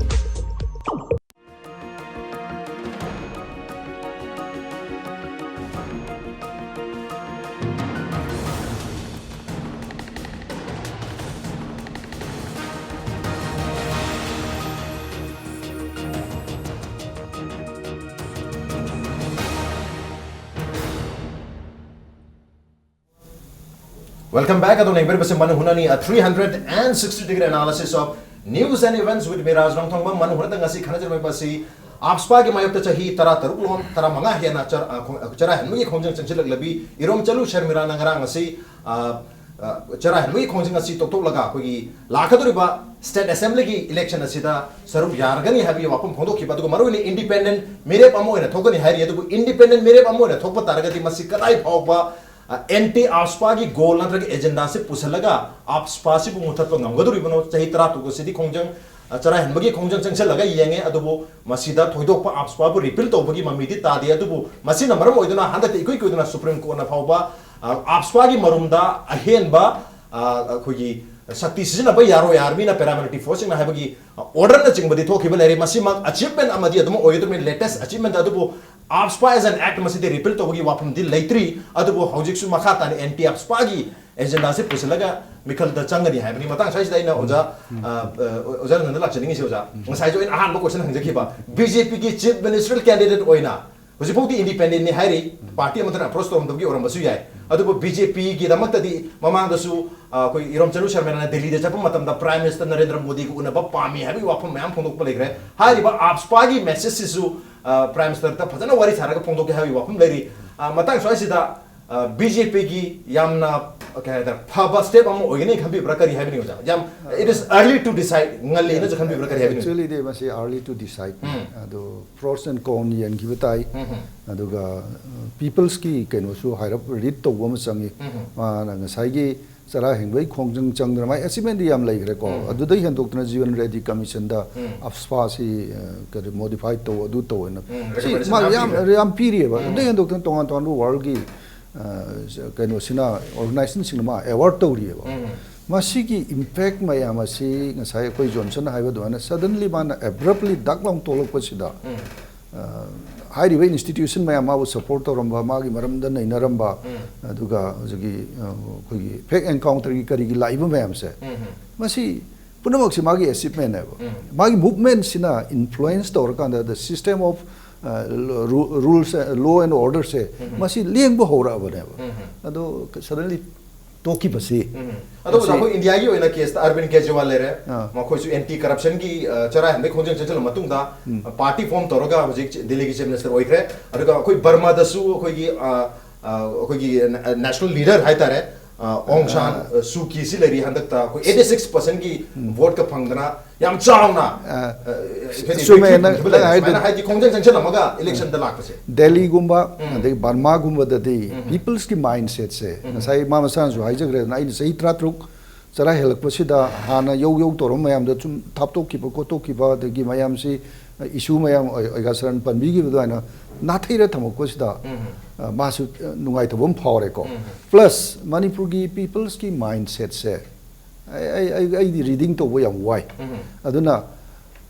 Welcome back. ꯑꯗꯣꯝꯅ ꯌꯦꯡꯕꯤꯔꯤꯕꯁꯤ ꯃꯅꯨꯡ ꯍꯨꯠꯅꯅꯤ, a three hundred and sixty degree analysis of news and events with me, ꯔꯥꯖ ꯔꯣꯡꯊꯣꯡꯕꯝ꯫ ꯃꯅꯨꯡ ꯍꯨꯠꯅꯗ ꯉꯁꯤ ꯈꯟꯅꯖꯔꯝꯂꯤꯕ ꯑꯁꯤ AFSPA ꯒꯤ ꯃꯥꯌꯣꯛꯇ ꯆꯍꯤ ꯇꯔꯥ ꯇꯔꯨꯛ ꯂꯣꯝ, ꯇꯔꯥ ꯃꯉꯥ ꯍꯦꯟꯅ ꯆꯔ-, ꯑ, ꯈꯣꯡ-, ꯑ, ꯆꯔꯥ ꯍꯦꯟꯕꯒꯤ ꯈꯣꯡꯖꯪ ꯆꯪꯁꯤꯜꯂꯛꯂꯕꯤ ꯏꯔꯣꯝ ꯆꯅꯨ ꯁꯔꯃꯤꯂꯥꯅ ꯉꯔꯥꯡ ꯑꯁꯤ, ꯑ, ꯑ, ꯆꯔꯥ ꯍꯦꯟꯕꯒꯤ ꯈꯣꯡꯖꯪ ꯑꯁꯤ ꯇꯣꯛꯊꯣꯛꯂꯒ ꯑꯩꯈꯣꯏꯒꯤ ꯂꯥꯛꯀꯗꯧꯔꯤꯕ state assembly ꯒꯤ election ꯑꯁꯤꯗ ꯁꯔꯨꯛ ꯌꯥꯔꯒꯅꯤ ꯍꯥꯏꯕꯒꯤ ꯋꯥꯐꯝ ꯐꯣꯡꯗꯣꯛꯈꯤꯕ, ꯑꯗꯨꯒ ꯃꯔꯨꯑꯣꯏꯅ independent ꯃꯤꯔꯦꯞ ꯑꯃ ꯑꯣꯏꯅ ꯊꯣꯛꯀꯅꯤ ꯍꯥꯏꯔꯤ꯫ ꯑꯗꯨꯕꯨ independent ꯃꯤꯔꯦꯞ ꯑꯃ ꯑꯣꯏꯅ ꯊꯣꯛꯄ ꯇꯥꯔꯒꯗꯤ ꯃꯁꯤ ꯀꯗꯥꯏ ꯐꯥꯎꯕ ꯑ, anti AFSPA ꯒꯤ goal ꯅꯠꯇ꯭ꯔꯒ agenda ꯁꯤ ꯄꯨꯁꯜꯂꯒ AFSPA ꯁꯤꯕꯨ ꯃꯨꯊꯠꯄ ꯉꯝꯒꯗꯧꯔꯤꯕꯅꯣ? ꯆꯍꯤ ꯇꯔꯥ ꯇꯔꯨꯛ ꯑꯁꯤꯗꯤ ꯈꯣꯡꯖꯪ, ꯑ, ꯆꯔꯥ ꯍꯦꯟꯕꯒꯤ ꯈꯣꯡꯖꯪ ꯆꯪꯁꯤꯜꯂꯒ ꯌꯦꯡꯉꯦ, ꯑꯗꯨꯕꯨ ꯃꯁꯤꯗ ꯊꯣꯏꯗꯣꯛꯄ AFSPA ꯕꯨ repeal ꯇꯧꯕꯒꯤ ꯃꯃꯤꯗꯤ ꯇꯥꯗꯦ꯫ ꯑꯗꯨꯕꯨ ꯃꯁꯤꯅ ꯃꯔꯝ ꯑꯣꯏꯗꯨꯅ ꯍꯟꯗꯛꯇ ꯏꯀꯨꯏ ꯀꯨꯏꯗꯅ Supreme Court ꯅ ꯐꯥꯎꯕ, ꯑ, AFSPA ꯒꯤ ꯃꯔꯨꯝꯗ ꯑꯍꯦꯟꯕ, ꯑ, ꯑꯩꯈꯣꯏꯒꯤ ꯁꯛꯇꯤ ꯁꯤꯖꯤꯟꯅꯕ ꯌꯥꯔꯣꯏ, army ꯅ paramilitary force ꯁꯤꯡꯅ ꯍꯥꯏꯕꯒꯤ, ꯑ, order ꯅꯆꯤꯡꯕꯗꯤ ꯊꯣꯛꯈꯤꯕ ꯂꯩꯔꯦ꯫ ꯃꯁꯤꯃꯛ achievement ꯑꯃꯗꯤ ꯑꯗꯨꯝ ꯑꯣꯏꯒꯗꯕꯅꯤ, latest achievement꯫ ꯑꯗꯨꯕꯨ AFSPA as an act ꯃꯁꯤꯗꯤ repeal ꯇꯧꯕꯒꯤ ꯋꯥꯐꯝꯗꯤ ꯂꯩꯇ꯭ꯔꯤ꯫ ꯑꯗꯨꯕꯨ ꯍꯧꯖꯤꯛꯁꯨ ꯃꯈꯥ ꯇꯥꯅ anti AFSPA ꯒꯤ agenda ꯁꯤ ꯄꯨꯁꯤꯜꯂꯒ ꯃꯤꯈꯜꯗ ꯆꯪꯒꯅꯤ ꯍꯥꯏꯕꯅꯤ꯫ ꯃꯇꯥꯡ ꯑꯁꯤꯗ ꯑꯩꯅ ꯑꯣꯖꯥ, ꯑ, ꯑ, ꯑꯣꯖꯥ ꯔꯟꯖꯟꯗ ꯂꯥꯛꯆꯅꯤꯡꯉꯤꯁꯤ, ꯑꯣꯖꯥ, ꯉꯁꯥꯏꯁꯨ ꯑꯩꯅ ꯑꯍꯥꯟꯕ question ꯍꯪꯖꯈꯤꯕ, BJP ꯒꯤ chief ministerial candidate ꯑꯣꯏꯅ ꯍꯧꯖꯤꯛꯐꯥꯎꯗꯤ independent ꯅꯤ ꯍꯥꯏꯔꯤ, party ꯑꯃꯠꯇꯅ approach ꯇꯧꯔꯝꯗꯕꯒꯤ ꯑꯣꯏꯔꯝꯕꯁꯨ ꯌꯥꯏ꯫ ꯑꯗꯨꯕꯨ BJP ꯒꯤꯗꯃꯛꯇꯗꯤ ꯃꯃꯥꯡꯗꯁꯨ, ꯑ, ꯑꯩꯈꯣꯏ ꯏꯔꯣꯝ ꯆꯅꯨ ꯁꯔꯃꯤꯂꯥꯅ ꯗꯦꯜꯂꯤꯗ ꯆꯠꯄ ꯃꯇꯝꯗ Prime Minister ꯅꯔꯦꯟꯗ꯭ꯔ ꯃꯣꯗꯤꯒ ꯎꯅꯕ ꯄꯥꯝꯃꯤ ꯍꯥꯏꯕꯒꯤ ꯋꯥꯐꯝ ꯃꯌꯥꯝ ꯐꯣꯡꯗꯣꯛꯄ ꯂꯩꯈ꯭ꯔꯦ꯫ ꯍꯥꯏꯔꯤꯕ AFSPA ꯒꯤ message ꯁꯤꯁꯨ, ꯑ, Prime Minister ꯗ ꯐꯖꯅ ꯋꯥꯔꯤ ꯁꯥꯔꯒ ꯐꯣꯡꯗꯣꯛꯀꯦ ꯍꯥꯏꯕꯒꯤ ꯋꯥꯐꯝ ꯂꯩꯔꯤ꯫ ꯑ, ꯃꯇꯥꯡ ꯁ꯭ꯋꯥꯏꯁꯤꯗ, ꯑ, BJP ꯒꯤ ꯌꯥꯝꯅ, ꯀꯩ ꯍꯥꯏꯇꯥꯔꯦ, ꯐꯕ step ꯑꯃ ꯑꯣꯏꯒꯅꯤ ꯈꯟꯕꯤꯕ꯭ꯔꯥ? ꯀꯔꯤ ꯍꯥꯏꯕꯤꯅꯤꯡꯉꯤ ꯑꯣꯖꯥ? ꯌꯥꯝ, it is early to decide, ꯉꯜꯂꯤꯅꯁꯨ ꯈꯟꯕꯤꯕ꯭ꯔꯥ? ꯀꯔꯤ ꯍꯥꯏꯕꯤꯅꯤꯡꯉꯤ? Actually ꯗꯤ ꯃꯁꯤ early to decide ꯅꯤ꯫ ꯎꯝ꯫ ꯑꯗꯣ pros and con ꯌꯦꯡꯈꯤꯕ ꯇꯥꯏ꯫ ꯎꯝ, ꯎꯝ꯫ ꯑꯗꯨꯒ, ꯑ, people's ꯀꯤ ꯀꯩꯅꯣꯁꯨ ꯍꯥꯏꯔꯞ read ꯇꯧꯕ ꯑꯃ ꯆꯪꯉꯤ꯫ ꯎꯝ, ꯎꯝ꯫ ꯃꯥꯅ ꯉꯁꯥꯏꯒꯤ ꯆꯔꯥ ꯍꯦꯟꯕꯒꯤ ꯈꯣꯡꯖꯪ ꯆꯪꯗꯅ ꯃꯥꯏ achievement ꯗꯤ ꯌꯥꯝ ꯂꯩꯈ꯭ꯔꯦꯀꯣ꯫ ꯎꯝ꯫ ꯑꯗꯨꯗꯩ ꯍꯦꯟꯗꯣꯛꯇꯅ ꯖꯤꯕꯟ ꯔꯦꯗꯤ ꯀꯃꯤꯁꯟꯗ ꯎꯝ꯫ AFSPA ꯁꯤ, ꯑ, ꯀꯔꯤ, modify ꯇꯧ, ꯑꯗꯨ ꯇꯧ ꯍꯥꯏꯅ꯫ ꯎꯝ, ꯁꯤ recommendation ꯃꯥ ꯌꯥꯝ ꯌꯥꯝ, ꯄꯤꯈ꯭ꯔꯦ꯫ ꯌꯥꯝ ꯄꯤꯔꯤꯑꯕ꯫ ꯎꯝ꯫ ꯑꯗꯨꯗꯩ ꯍꯦꯟꯗꯣꯛꯇꯅ ꯇꯣꯉꯥꯟ ꯇꯣꯉꯥꯟꯕ world ꯒꯤ, ꯑ, ꯀꯩꯅꯣꯁꯤꯅ, organization ꯁꯤꯡꯅ ꯃꯥ award ꯇꯧꯔꯤꯑꯕ꯫ ꯎꯝ꯫ ꯃꯁꯤꯒꯤ impact ꯃꯌꯥꯝ ꯑꯁꯤ ꯉꯁꯥꯏ ꯑꯩꯈꯣꯏ ꯖꯣꯟꯁꯟ ꯍꯥꯏꯕ ꯑꯗꯨꯃꯥꯏꯅ suddenly ꯃꯥꯅ abruptly ꯗꯛ ꯂꯥꯎ ꯊꯣꯛꯂꯛꯄꯁꯤꯗ, ꯎꯝ꯫ ꯑ, ꯍꯥꯏꯔꯤꯕ institution ꯃꯌꯥꯝ ꯃꯥꯕꯨ support ꯇꯧꯔꯝꯕ, ꯃꯥꯒꯤ ꯃꯔꯝꯗ ꯅꯩꯅꯔꯝꯕ, ꯎꯝ꯫ ꯑꯗꯨꯒ ꯍꯧꯖꯤꯛꯀꯤ, ꯑ, ꯑꯩꯈꯣꯏꯒꯤ fake encounter ꯒꯤ ꯀꯔꯤꯒꯤ ꯂꯥꯛꯏꯕ ꯃꯌꯥꯝꯁꯦ, ꯎꯝ, ꯎꯝ꯫ ꯃꯁꯤ ꯄꯨꯝꯅꯃꯛꯁꯦ ꯃꯥꯒꯤ achievement ꯅꯦꯕ꯫ ꯎꯝ꯫ ꯃꯥꯒꯤ movement ꯁꯤꯅ influence ꯇꯧꯔꯀꯥꯟꯗ the system of, ꯑ, ꯔꯨ-, rules, law and order ꯁꯦ, ꯎꯝ꯫ ꯃꯁꯤ ꯂꯦꯡꯕ ꯍꯧꯔꯛꯑꯕꯅꯦꯕ꯫ ꯎꯝ꯫ ꯑꯗꯣ suddenly ꯇꯣꯛꯈꯤꯕꯁꯤ ꯑꯗꯨꯕꯨ ꯑꯩꯈꯣꯏ ꯏꯟꯗꯤꯌꯥꯒꯤ ꯑꯣꯏꯅ ꯀꯦꯁꯇ ꯑꯔꯕꯤꯟ ꯀꯦꯖ꯭ꯔꯤꯋꯥꯜ ꯂꯩꯔꯦ꯫ ꯑꯥ꯫ ꯃꯈꯣꯏꯁꯨ ꯑꯦꯟꯇꯤ ꯀꯔꯞꯁꯟꯒꯤ ꯆꯔꯥ ꯍꯦꯟꯕꯒꯤ ꯈꯣꯡꯖꯪ ꯆꯪꯁꯤꯜꯂ ꯃꯇꯨꯡꯗ ꯄꯥꯔꯇꯤ ꯐꯣꯔꯝ ꯇꯧꯔꯒ ꯍꯧꯖꯤꯛ ꯗꯦꯜꯂꯤꯒꯤ ꯆꯤꯐ ꯃꯤꯅꯤꯁꯇꯔ ꯑꯣꯏꯈ꯭ꯔꯦ꯫ ꯑꯗꯨꯒ ꯑꯩꯈꯣꯏ ꯕꯔꯃꯥꯗꯁꯨ ꯑꯩꯈꯣꯏꯒꯤ ꯑ, ꯑ, ꯑꯩꯈꯣꯏꯒꯤ ꯅꯦꯁꯅꯦꯜ ꯂꯤꯗꯔ ꯍꯥꯏꯇꯥꯔꯦ, ꯑ, ꯑꯣꯡ ꯁꯥꯟ ꯑ, ꯁꯨ ꯀꯤꯁꯤ ꯂꯩꯔꯤ꯫ ꯍꯟꯗꯛꯇ ꯑꯩꯈꯣꯏ ꯑꯩꯠꯇꯤ ꯁꯤꯛꯁ ꯄꯥꯔꯁꯦꯟꯒꯤ ꯚꯣꯠꯀ ꯐꯪꯗꯅ ꯌꯥꯝ ꯆꯥꯎꯅ ꯑ, ꯑ, ꯑꯩꯈꯣꯏꯒꯤ ꯆꯨꯝꯃꯦ, victory ꯅꯪ- ꯐꯪꯈꯤꯕ ꯂꯩꯔꯦ꯫ ꯅꯪ ꯍꯥꯏꯗꯣ- ꯁꯨꯃꯥꯏꯅ ꯍꯥꯏꯗꯤ ꯈꯣꯡꯖꯪ ꯆꯪꯁꯤꯜꯂꯝꯃꯒ ꯏꯂꯦꯛꯁꯟꯗ ꯂꯥꯛꯄꯁꯦ꯫ ꯗꯦꯜꯂꯤꯒꯨꯝꯕ ꯑꯗꯒꯤ ꯕꯔꯃꯥꯒꯨꯝꯕꯗꯗꯤ ꯄꯤꯄꯜꯁꯀꯤ ꯃꯥꯏꯟ ꯁꯦꯠꯁꯦ ꯉꯁꯥꯏ ꯃꯥ ꯃꯁꯥꯅꯁꯨ ꯍꯥꯏꯖꯈ꯭ꯔꯦꯗꯅ, ꯑꯩꯅ ꯆꯍꯤ ꯇꯔꯥꯇꯔꯨꯛ ꯆꯔꯥ ꯍꯦꯜꯂꯛꯄꯁꯤꯗ ꯍꯥꯟꯅ ꯌꯧ ꯌꯧ ꯇꯧꯔꯝꯕ ꯃꯌꯥꯝꯗꯣ ꯁꯨꯝ ꯊꯥꯞꯇꯣꯛꯈꯤꯕ ꯈꯣꯠꯇꯣꯛꯈꯤꯕ, ꯑꯗꯒꯤ ꯃꯌꯥꯝꯁꯤ ꯏꯁꯨ ꯃꯌꯥꯝ ꯑꯣꯏ- ꯑꯣꯏꯒꯥ ꯁꯔꯟ ꯄꯟꯕꯤꯈꯤꯕ ꯑꯗꯨꯃꯥꯏꯅ ꯅꯥꯊꯩꯔ ꯊꯝꯃꯛꯄꯁꯤꯗ ꯑ, ꯃꯥꯁꯨ ꯑ, ꯅꯨꯡꯉꯥꯏꯇꯕ ꯑꯃ ꯐꯥꯎꯔꯦꯀꯣ꯫ ꯄ꯭ꯂꯁ ꯃꯅꯤꯄꯨꯔꯒꯤ ꯄꯤꯄꯜꯁꯀꯤ ꯃꯥꯏꯟ ꯁꯦꯠꯁꯦ ꯑꯩ ꯑꯩ- ꯑꯩ- ꯑꯩꯗꯤ ꯔꯤꯗꯤꯡ ꯇꯧꯕ ꯌꯥꯝ ꯋꯥꯏ꯫ ꯑꯗꯨꯅ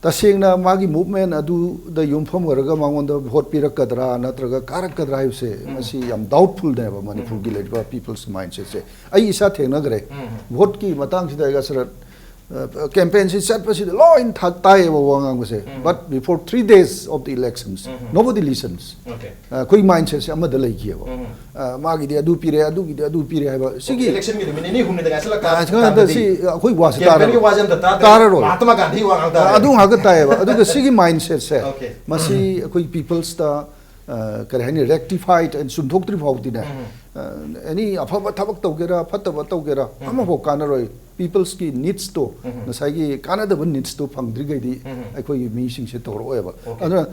ꯇꯁꯦꯡꯅ ꯃꯥꯒꯤ ꯃꯨꯚꯃꯦꯟ ꯑꯗꯨꯗ ꯌꯨꯝꯐꯝ ꯑꯣꯏꯔꯒ ꯃꯉꯣꯟꯗ ꯚꯣꯠ ꯄꯤꯔꯛꯀꯗ꯭ꯔꯥ ꯅꯠꯇ꯭ꯔꯒ ꯀꯥꯔꯛꯀꯗ꯭ꯔꯥ ꯍꯥꯏꯕꯁꯦ ꯃꯁꯤ ꯌꯥꯝ ꯗꯥꯎꯠꯐꯨꯜꯅꯦꯕ ꯃꯅꯤꯄꯨꯔꯒꯤ ꯂꯩꯔꯤꯕ ꯄꯤꯄꯜꯁꯀꯤ ꯃꯥꯏꯟ ꯁꯦꯠꯁꯦ꯫ ꯑꯩ ꯏꯁꯥ ꯊꯦꯡꯅꯈ꯭ꯔꯦ꯫ ꯚꯣꯠꯀꯤ ꯃꯇꯥꯡꯁꯤꯗ ꯑꯩꯒ ꯁꯔꯠ ꯀꯦꯝꯄꯦꯟꯁꯤ ꯆꯠꯄꯁꯤꯗ ꯂꯣꯏ ꯊꯥ- ꯇꯥꯏꯌꯦꯕ ꯋꯥ ꯉꯥꯡꯕꯁꯦ꯫ But before three days of the elections, nobody listens꯫ Okay. ꯑꯩꯈꯣꯏ ꯃꯥꯏꯟ ꯁꯦꯠꯁꯦ ꯑꯃꯗ ꯂꯩꯈꯤꯑꯕ꯫ ꯑ, ꯃꯥꯒꯤꯗꯤ ꯑꯗꯨ ꯄꯤꯔꯦ, ꯑꯗꯨꯒꯤꯗꯤ ꯑꯗꯨ ꯄꯤꯔꯦ ꯍꯥꯏꯕ ꯁꯤꯒꯤ ꯏꯂꯦꯛꯁꯟꯒꯤ ꯅꯨꯃꯤꯠ ꯅꯤꯅꯤ ꯍꯨꯝꯅꯤꯗ ꯉꯥꯏꯁꯤꯜꯂꯛ ꯑ, ꯁꯤ ꯉꯥꯛꯇ ꯁꯤ ꯑꯩꯈꯣꯏ ꯋꯥꯁꯤ ꯀꯦꯝꯄꯦꯟꯒꯤ ꯇꯥꯔꯔꯣꯏ꯫ ꯋꯥꯁꯦ ꯑꯝꯇ ꯇꯥꯗ꯭ꯔꯦ꯫ ꯇꯥꯔꯔꯣꯏ꯫ ꯃꯍꯥꯇꯃꯥ ꯒꯥꯟꯙꯤ ꯋꯥ ꯉꯥꯡ ꯇꯥꯔꯦ꯫ ꯑꯗꯨ ꯉꯥꯛꯇ ꯇꯥꯏꯌꯦꯕ꯫ ꯑꯗꯨꯒ ꯁꯤꯒꯤ ꯃꯥꯏꯟ ꯁꯦꯠꯁꯦ Okay. ꯃꯁꯤ ꯑꯩꯈꯣꯏ ꯄꯤꯄꯜꯁꯇ, ꯑ, ꯀꯔꯤ ꯍꯥꯏꯅꯤ, ꯔꯦꯛꯇꯤꯐꯥꯏꯠ ꯑꯦꯟ ꯆꯨꯝꯊꯣꯛꯇ꯭ꯔꯤ ꯐꯥꯎꯗꯤꯅꯦ, ꯑꯦꯅꯤ ꯑꯐꯕ ꯊꯕꯛ ꯇꯧꯒꯦꯔꯥ ꯐꯠꯇꯕ ꯇꯧꯒꯦꯔꯥ ꯑꯃꯐꯥꯎ ꯀꯥꯟꯅꯔꯣꯏ꯫ ꯄꯤꯄꯜꯁꯀꯤ ꯅꯤꯗꯁꯇꯣ, ꯉꯁꯥꯏꯒꯤ ꯀꯥꯟꯅꯗꯕ ꯅꯤꯗꯁꯇꯣ ꯐꯪꯗ꯭ꯔꯤꯈꯩꯗꯤ ꯑꯩꯈꯣꯏꯒꯤ ꯃꯤꯁꯤꯡꯁꯦ ꯇꯧꯔꯛꯑꯣꯏꯕ꯫ Okay. ꯑꯗꯨꯅ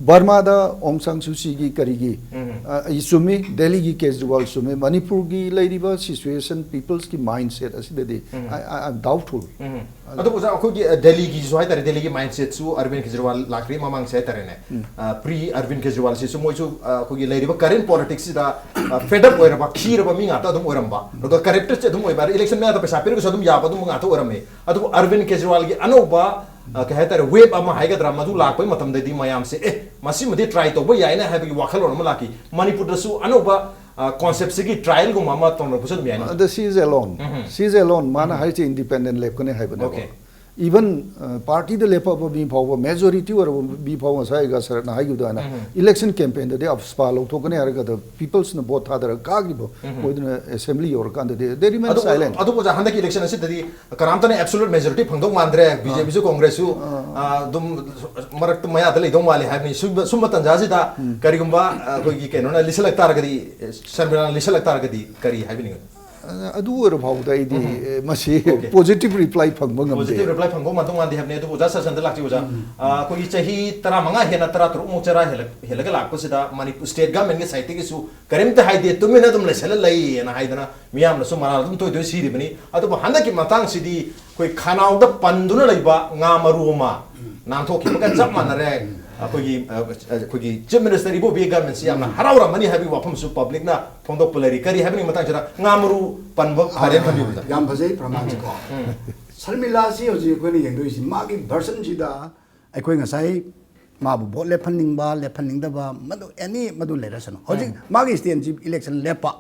ꯕꯔꯃꯥꯗ ꯑꯣꯡ ꯁꯥꯟ ꯁꯨ ꯆꯤꯒꯤ ꯀꯔꯤꯒꯤ, ꯑ, ꯑꯩ ꯆꯨꯝꯃꯤ, ꯗꯦꯜꯂꯤꯒꯤ ꯀꯦꯖ꯭ꯔꯤꯋꯥꯜ ꯆꯨꯝꯃꯤ, ꯃꯅꯤꯄꯨꯔꯒꯤ ꯂꯩꯔꯤꯕ ꯁꯤꯆꯨꯋꯦꯁꯟ, ꯄꯤꯄꯜꯁꯀꯤ ꯃꯥꯏꯟ ꯁꯦꯠ ꯑꯁꯤꯗꯗꯤ I, I, I'm doubtful꯫ ꯑꯗꯨꯕꯨ ꯑꯣꯖꯥ, ꯑꯩꯈꯣꯏꯒꯤ ꯑ, ꯗꯦꯜꯂꯤꯒꯤꯁꯨ ꯍꯥꯏꯇꯥꯔꯦ, ꯗꯦꯜꯂꯤꯒꯤ ꯃꯥꯏꯟ ꯁꯦꯠꯁꯨ ꯑꯔꯕꯤꯟ ꯀꯦꯖ꯭ꯔꯤꯋꯥꯜ ꯂꯥꯛꯇ꯭ꯔꯤ ꯃꯃꯥꯡꯁꯦ ꯍꯥꯏꯇꯥꯔꯦꯅꯦ꯫ ꯄ꯭ꯔꯤ ꯑꯔꯕꯤꯟ ꯀꯦꯖ꯭ꯔꯤꯋꯥꯜꯁꯤꯁꯨ ꯃꯣꯏꯁꯨ ꯑ, ꯑꯩꯈꯣꯏꯒꯤ ꯂꯩꯔꯤꯕ ꯀꯔꯦꯟ ꯄꯣꯂꯤꯇꯤꯛꯁꯁꯤꯗ ꯐꯦꯗ ꯑꯞ ꯑꯣꯏꯔꯕ, ꯈꯤꯔꯕ ꯃꯤ ꯉꯥꯛꯇ ꯑꯗꯨꯝ ꯑꯣꯏꯔꯝꯕ, ꯑꯗꯨꯒ ꯀꯔꯞꯇꯦꯗꯁꯦ ꯑꯗꯨꯝ ꯑꯣꯏꯕ, ꯏꯂꯦꯛꯁꯟ ꯃꯌꯥꯗ ꯄꯩꯁꯥ ꯄꯤꯔꯒꯁꯨ ꯑꯗꯨꯝ ꯌꯥꯕ ꯑꯗꯨꯝꯕ ꯉꯥꯛꯇ ꯑꯣꯏꯔꯝꯃꯤ꯫ ꯑꯗꯨꯕꯨ ꯑꯔꯕꯤꯟ ꯀꯦꯖ꯭ꯔꯤꯋꯥꯜꯒꯤ ꯑꯅꯧꯕ ꯑ, ꯀꯩ ꯍꯥꯏꯇꯥꯔꯦ, ꯋꯦꯕ ꯑꯃ ꯍꯥꯏꯒꯗ꯭ꯔꯥ, ꯃꯗꯨ ꯂꯥꯛꯄꯒꯤ ꯃꯇꯝꯗꯗꯤ ꯃꯌꯥꯝꯁꯦ, "ꯑꯦ, ꯃꯁꯤꯃꯗꯤ ꯇ꯭ꯔꯥꯏ ꯇꯧꯕ ꯌꯥꯏꯅꯦ" ꯍꯥꯏꯕꯒꯤ ꯋꯥꯈꯜꯂꯣꯟ ꯑꯃ ꯂꯥꯛꯈꯤ꯫ ꯃꯅꯤꯄꯨꯔꯗꯁꯨ ꯑꯅꯧꯕ ꯀꯣꯟꯁꯦꯞꯁꯤꯒꯤ ꯇ꯭ꯔꯥꯏꯜꯒꯨꯝꯕ ꯑꯃ ꯇꯧꯅꯔꯛꯄꯁꯨ ꯑꯗꯨꯝ ꯌꯥꯏꯅꯦ꯫ ꯑꯗ ꯁꯤ ꯏꯁ ꯑꯦꯂꯣꯟ, ꯁꯤ ꯏꯁ ꯑꯦꯂꯣꯟ ꯃꯥꯅ ꯍꯥꯏꯔꯤꯁꯦ ꯏꯟꯗꯤꯄꯦꯟꯗꯦꯟ ꯂꯦꯞꯀꯅꯤ ꯍꯥꯏꯕꯅꯦꯕ꯫ Okay. ꯏꯚꯟ ꯄꯥꯔꯇꯤꯗ ꯂꯦꯞꯄꯕ ꯃꯤ ꯐꯥꯎꯕ, ꯃꯦꯖꯣꯔꯤꯇꯤ ꯑꯣꯏꯔꯕ ꯃꯤ ꯐꯥꯎꯕ, ꯉꯁꯥꯏ ꯑꯩꯒ ꯁꯔꯠꯅ ꯍꯥꯏꯈꯤꯕꯗ ꯑꯩꯅ ꯏꯂꯦꯛꯁꯟ ꯀꯦꯝꯄꯦꯟꯗꯗꯤ ꯑꯐꯁꯄꯥ ꯂꯧꯊꯣꯛꯀꯅꯤ ꯍꯥꯏꯔꯒ ꯄꯤꯄꯜꯁꯅ ꯚꯣꯠ ꯊꯥꯗꯔꯒ ꯀꯥꯈꯤꯕ ꯃꯣꯏꯗꯨꯅ ꯑꯦꯁꯦꯝꯕ꯭ꯂꯤ ꯌꯧꯔꯀꯥꯟꯗꯗꯤ they remain ꯑꯗꯨ silent. ꯑꯗꯨꯕꯨ ꯑꯣꯖꯥ, ꯍꯟꯗꯛꯀꯤ ꯏꯂꯦꯛꯁꯟ ꯑꯁꯤꯗꯗꯤ ꯀꯅꯥꯝꯇꯅ ꯑꯦꯕꯁꯣꯂꯨꯠ ꯃꯦꯖꯣꯔꯤꯇꯤ ꯐꯪꯗꯧ ꯃꯥꯟꯗ꯭ꯔꯦ꯫ ꯕꯤ ꯖꯦ ꯄꯤꯁꯨ ꯀꯣꯡꯒ꯭ꯔꯦꯁꯁꯨ ꯑꯗꯨꯝ ꯃꯔꯛꯇ ꯃꯌꯥꯗ ꯂꯩꯗꯧ ꯃꯥꯜꯂꯤ ꯍꯥꯏꯕꯅꯤ꯫ ꯁꯨꯝꯕ ꯁꯨꯝꯕ ꯇꯥꯟꯖꯥꯁꯤꯗ ꯀꯔꯤꯒꯨꯝꯕ ꯑꯩꯈꯣꯏꯒꯤ ꯀꯩꯅꯣꯅ ꯂꯤꯁꯜꯂꯛ ꯇꯥꯔꯒꯗꯤ, ꯁꯔꯃꯤꯂꯥꯅ ꯂꯤꯁꯜꯂꯛ ꯇꯥꯔꯒꯗꯤ ꯀꯔꯤ ꯍꯥꯏꯕꯤꯅꯤꯡꯉꯤ? ꯑꯗꯨ ꯑꯣꯏꯔ ꯐꯥꯎꯕꯗ ꯑꯩꯗꯤ ꯑꯦ, ꯃꯁꯤ ꯄꯣꯖꯤꯇꯤꯚ ꯔꯤꯄ꯭ꯂꯥꯏ ꯐꯪꯕ ꯉꯝꯗꯦ꯫ ꯄꯣꯖꯤꯇꯤꯚ ꯔꯤꯄ꯭ꯂꯥꯏ ꯐꯪꯕ ꯉꯝꯗꯧ ꯃꯥꯟꯗꯦ ꯍꯥꯏꯕꯅꯤ꯫ ꯑꯗꯨꯕꯨ ꯑꯣꯖꯥ ꯁꯆꯟꯗ ꯂꯥꯛꯆꯩ ꯑꯣꯖꯥ꯫ ꯑ, ꯑꯩꯈꯣꯏꯒꯤ ꯆꯍꯤ ꯇꯔꯥꯃꯉꯥ ꯍꯦꯟꯅ, ꯇꯔꯥꯇꯔꯨꯛꯃꯨꯛ ꯆꯔꯥ ꯍꯦꯜꯂꯛ- ꯍꯦꯜꯂꯒ ꯂꯥꯛꯄꯁꯤꯗ ꯃꯅꯤꯄꯨꯔ ꯁ꯭ꯇꯦꯠ ꯒꯚꯔꯟꯃꯦꯟꯠꯀꯤ ꯁꯥꯏꯠꯇꯒꯤꯁꯨ ꯀꯔꯤꯝꯇ ꯍꯥꯏꯗꯦ, ꯇꯨꯃꯤꯟꯅ ꯑꯗꯨꯝ ꯂꯩꯁꯜꯂ ꯂꯩꯌꯦꯅ ꯍꯥꯏꯗꯅ ꯃꯤꯌꯥꯝꯅꯁꯨ ꯃꯔꯥꯜ ꯑꯗꯨꯝ ꯇꯣꯏ ꯇꯣꯏ ꯁꯤꯔꯤꯕꯅꯤ꯫ ꯑꯗꯨꯕꯨ ꯍꯟꯗꯛꯀꯤ ꯃꯇꯥꯡꯁꯤꯗꯤ ꯑꯩꯈꯣꯏ ꯈꯅꯥꯎꯗ ꯄꯟꯗꯨꯅ ꯂꯩꯕ ꯉꯥ ꯃꯔꯨ ꯑꯃ ꯅꯥꯟꯊꯣꯛꯈꯤꯕꯒ ꯆꯞ ꯃꯥꯟꯅꯔꯦ꯫ ꯑꯩꯈꯣꯏꯒꯤ ꯑ, ꯑꯩꯈꯣꯏꯒꯤ ꯆꯤꯐ ꯃꯤꯅꯤꯁꯇꯔ ꯏꯕꯣꯕꯤ ꯒꯚꯔꯟꯃꯦꯟꯠꯁꯤ ꯌꯥꯝꯅ ꯍꯔꯥꯎꯔꯝꯃꯅꯤ ꯍꯥꯏꯕꯒꯤ ꯋꯥꯐꯝꯁꯨ ꯄꯕ꯭ꯂꯤꯛꯅ ꯐꯣꯡꯗꯣꯛꯄ ꯂꯩꯔꯤ꯫ ꯀꯔꯤ ꯍꯥꯏꯕꯅꯤ ꯃꯇꯥꯡꯁꯤꯗ? ꯉꯥ ꯃꯔꯨ ꯄꯟꯕ ꯐꯔꯦ ꯊꯝꯕꯤꯕꯗ꯫ ꯌꯥꯝ ꯐꯖꯩ ꯄ꯭ꯔꯃꯥꯟꯁꯤꯀꯣ꯫ ꯁꯔꯃꯤꯂꯥꯁꯤ ꯍꯧꯖꯤꯛ ꯑꯩꯈꯣꯏꯅ ꯌꯦꯡꯗꯣꯏꯁꯤ ꯃꯥꯒꯤ ꯚꯔꯁꯟꯁꯤꯗ ꯑꯩꯈꯣꯏ ꯉꯁꯥꯏ ꯃꯥꯕꯨ ꯚꯣꯠ ꯂꯦꯞꯍꯟꯅꯤꯡꯕ, ꯂꯦꯞꯍꯟꯅꯤꯡꯗꯕ, ꯃꯗꯨ ꯑꯦꯅꯤ ꯃꯗꯨ ꯂꯩꯔꯁꯅꯨ꯫ ꯍꯧꯖꯤꯛ ꯃꯥꯒꯤ ꯁ꯭ꯇꯦꯟꯁꯤ ꯏꯂꯦꯛꯁꯟ ꯂꯦꯞꯄ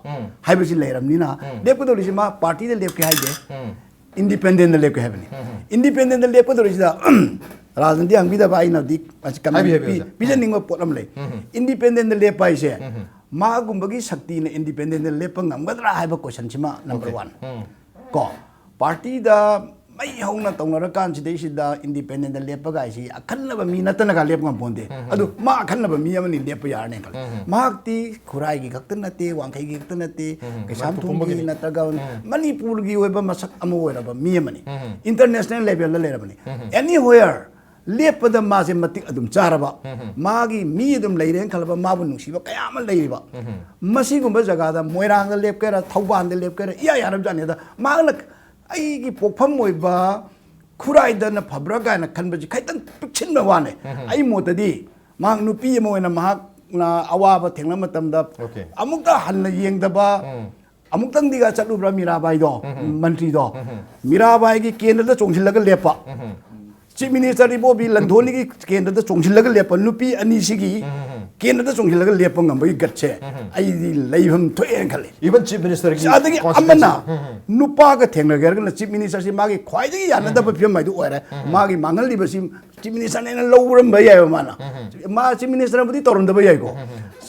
ꯍꯥꯏꯕꯁꯤ ꯂꯩꯔꯕꯅꯤꯅ, ꯂꯦꯞꯀꯗꯧꯔꯤꯁꯤ ꯃꯥ ꯄꯥꯔꯇꯤꯗ ꯂꯦꯞꯀꯦ ꯍꯥꯏꯗꯦ, ꯏꯟꯗꯤꯄꯦꯟꯗꯦꯟꯗ ꯂꯦꯞꯀꯦ ꯍꯥꯏꯕꯅꯤ꯫ ꯏꯟꯗꯤꯄꯦꯟꯗꯦꯟꯗ ꯂꯦꯞꯀꯗꯧꯔꯤꯁꯤꯗ ꯔꯥꯖꯅꯤꯇꯤ ꯍꯪꯕꯤꯗꯕ ꯑꯩꯅꯗꯤ ꯃꯁꯤ ꯀꯃꯦꯟ ꯍꯥꯏꯕꯤꯌꯨ, ꯄꯤ- ꯍꯥꯏꯕꯤꯌꯨ꯫ ꯄꯤꯖꯅꯤꯡꯕ ꯄꯣꯠ ꯑꯃ ꯂꯩ꯫ ꯏꯟꯗꯤꯄꯦꯟꯗꯦꯟꯗ ꯂꯦꯞꯄ ꯍꯥꯏꯁꯦ ꯃꯥꯒꯨꯝꯕꯒꯤ ꯁꯛꯇꯤꯅ ꯏꯟꯗꯤꯄꯦꯟꯗꯦꯟꯗ ꯂꯦꯞꯄ ꯉꯝꯒꯗ꯭ꯔꯥ ꯍꯥꯏꯕ ꯀꯣꯏꯁꯟꯁꯤꯃ ꯅꯝꯕꯔ ꯋꯥꯟ꯫ ꯀꯣ, ꯄꯥꯔꯇꯤꯗ ꯃꯩ ꯍꯧꯅ ꯇꯧꯅꯔꯀꯥꯟꯁꯤꯗꯩꯁꯤꯗ ꯏꯟꯗꯤꯄꯦꯟꯗꯦꯟꯗ ꯂꯦꯞꯄꯒ ꯍꯥꯏꯁꯤ ꯑꯈꯟꯅꯕ ꯃꯤ ꯅꯠꯇꯅꯒ ꯂꯦꯞꯄ ꯉꯝꯄꯣꯟꯇꯦ꯫ ꯑꯗꯨ ꯃꯥ ꯑꯈꯟꯅꯕ ꯃꯤ ꯑꯃꯅꯤ ꯂꯦꯞꯄ ꯌꯥꯔꯅꯤ ꯈꯜꯂꯦ꯫ ꯃꯍꯥꯛꯇꯤ ꯈꯨꯔꯥꯏꯒꯤ ꯈꯛꯇ ꯅꯠꯇꯦ, ꯋꯥꯡꯈꯩꯒꯤ ꯈꯛꯇ ꯅꯠꯇꯦ, ꯀꯩꯁꯥꯝꯊꯣꯡꯒꯤ ꯅꯠꯇ꯭ꯔꯒ ꯃꯅꯤꯄꯨꯔꯒꯤ ꯑꯣꯏꯕ ꯃꯁꯛ ꯑꯃ ꯑꯣꯏꯔꯕ ꯃꯤ ꯑꯃꯅꯤ꯫ ꯏꯟꯇꯔꯅꯦꯁꯅꯦꯜ ꯂꯦꯚꯦꯜꯗ ꯂꯩꯔꯕꯅꯤ꯫ ꯑꯦꯅꯤ ꯍꯣꯌꯔ ꯂꯦꯞꯄꯗ ꯃꯥꯁꯦ ꯃꯇꯤꯛ ꯑꯗꯨꯝ ꯆꯥꯔꯕ, ꯃꯥꯒꯤ ꯃꯤ ꯑꯗꯨꯝ ꯂꯩꯔꯦꯅ ꯈꯜꯂꯕ, ꯃꯥꯕꯨ ꯅꯨꯡꯁꯤꯕ ꯀꯌꯥ ꯑꯃ ꯂꯩꯔꯤꯕ, ꯃꯁꯤꯒꯨꯝꯕ ꯖꯒꯥꯗ ꯃꯣꯏꯔꯥꯡꯗ ꯂꯦꯞꯀꯦꯔꯥ, ꯊꯧꯕꯥꯜꯗ ꯂꯦꯞꯀꯦꯔꯥ, ꯏꯌꯥ ꯌꯥꯔꯕꯖꯥꯠꯅꯤꯗ꯫ ꯃꯥꯅ ꯑꯩꯒꯤ ꯄꯣꯛꯐꯝ ꯑꯣꯏꯕ ꯈꯨꯔꯥꯏꯗꯅ ꯐꯕ꯭ꯔꯥ ꯀꯥꯏꯅ ꯈꯟꯕꯁꯤ ꯈꯤꯇꯪ ꯄꯤꯛꯁꯤꯟꯕ ꯋꯥꯅꯦ꯫ ꯑꯩ ꯃꯣꯠꯇꯗꯤ ꯃꯍꯥꯛ ꯅꯨꯄꯤ ꯑꯃ ꯑꯣꯏꯅ ꯃꯍꯥꯛꯅ ꯑꯋꯥꯕ ꯊꯦꯡꯅꯕ ꯃꯇꯝꯗ Okay. ꯑꯃꯨꯛꯇ ꯍꯟꯅ ꯌꯦꯡꯗꯕ, ꯑꯃꯨꯛꯇꯪꯗꯤꯒ ꯆꯠꯂꯨꯕ꯭ꯔꯥ ꯃꯤꯔꯥꯕꯥꯏꯗꯣ, ꯃꯟꯇ꯭ꯔꯤꯗꯣ? ꯃꯤꯔꯥꯕꯥꯏꯒꯤ ꯀꯦꯟꯗ꯭ꯔꯗ ꯆꯣꯡꯁꯤꯜꯂꯒ ꯂꯦꯞꯄ꯫ ꯆꯤꯐ ꯃꯤꯅꯤꯁꯇꯔ ꯏꯕꯣꯕꯤ ꯂꯟꯊꯣꯟꯒꯤ ꯀꯦꯟꯗ꯭ꯔꯗ ꯆꯣꯡꯁꯤꯜꯂꯒ ꯂꯦꯞꯄ ꯅꯨꯄꯤ ꯑꯅꯤꯁꯤꯒꯤ ꯀꯦꯟꯗ꯭ꯔꯗ ꯆꯣꯡꯁꯤꯜꯂꯒ ꯂꯦꯞꯄ ꯉꯝꯕꯒꯤ ꯒꯠꯁꯦ ꯑꯩꯗꯤ ꯂꯩꯐꯝ ꯊꯣꯛꯑꯦꯅ ꯈꯜꯂꯤ꯫ Even Chief Minister ꯒꯤ ꯑꯗꯒꯤ constituency. ꯑꯃꯅ ꯅꯨꯄꯥꯒ ꯊꯦꯡꯅꯒꯦ ꯍꯥꯏꯔꯒꯅ ꯆꯤꯐ ꯃꯤꯅꯤꯁꯇꯔꯁꯤ ꯃꯥꯒꯤ ꯈ꯭ꯋꯥꯏꯗꯒꯤ ꯌꯥꯅꯗꯕ ꯐꯤꯕꯝ ꯍꯥꯏꯗꯨ ꯑꯣꯏꯔꯦ꯫ ꯃꯥꯒꯤ ꯃꯥꯡꯍꯜꯂꯤꯕꯁꯤ ꯆꯤꯐ ꯃꯤꯅꯤꯁꯇꯔꯅ ꯂꯧꯔꯝꯕ ꯌꯥꯏꯕ꯫ ꯃꯥꯅ ꯃꯥ ꯆꯤꯐ ꯃꯤꯅꯤꯁꯇꯔꯕꯨꯗꯤ ꯇꯧꯔꯝꯗꯕ ꯌꯥꯏꯀꯣ꯫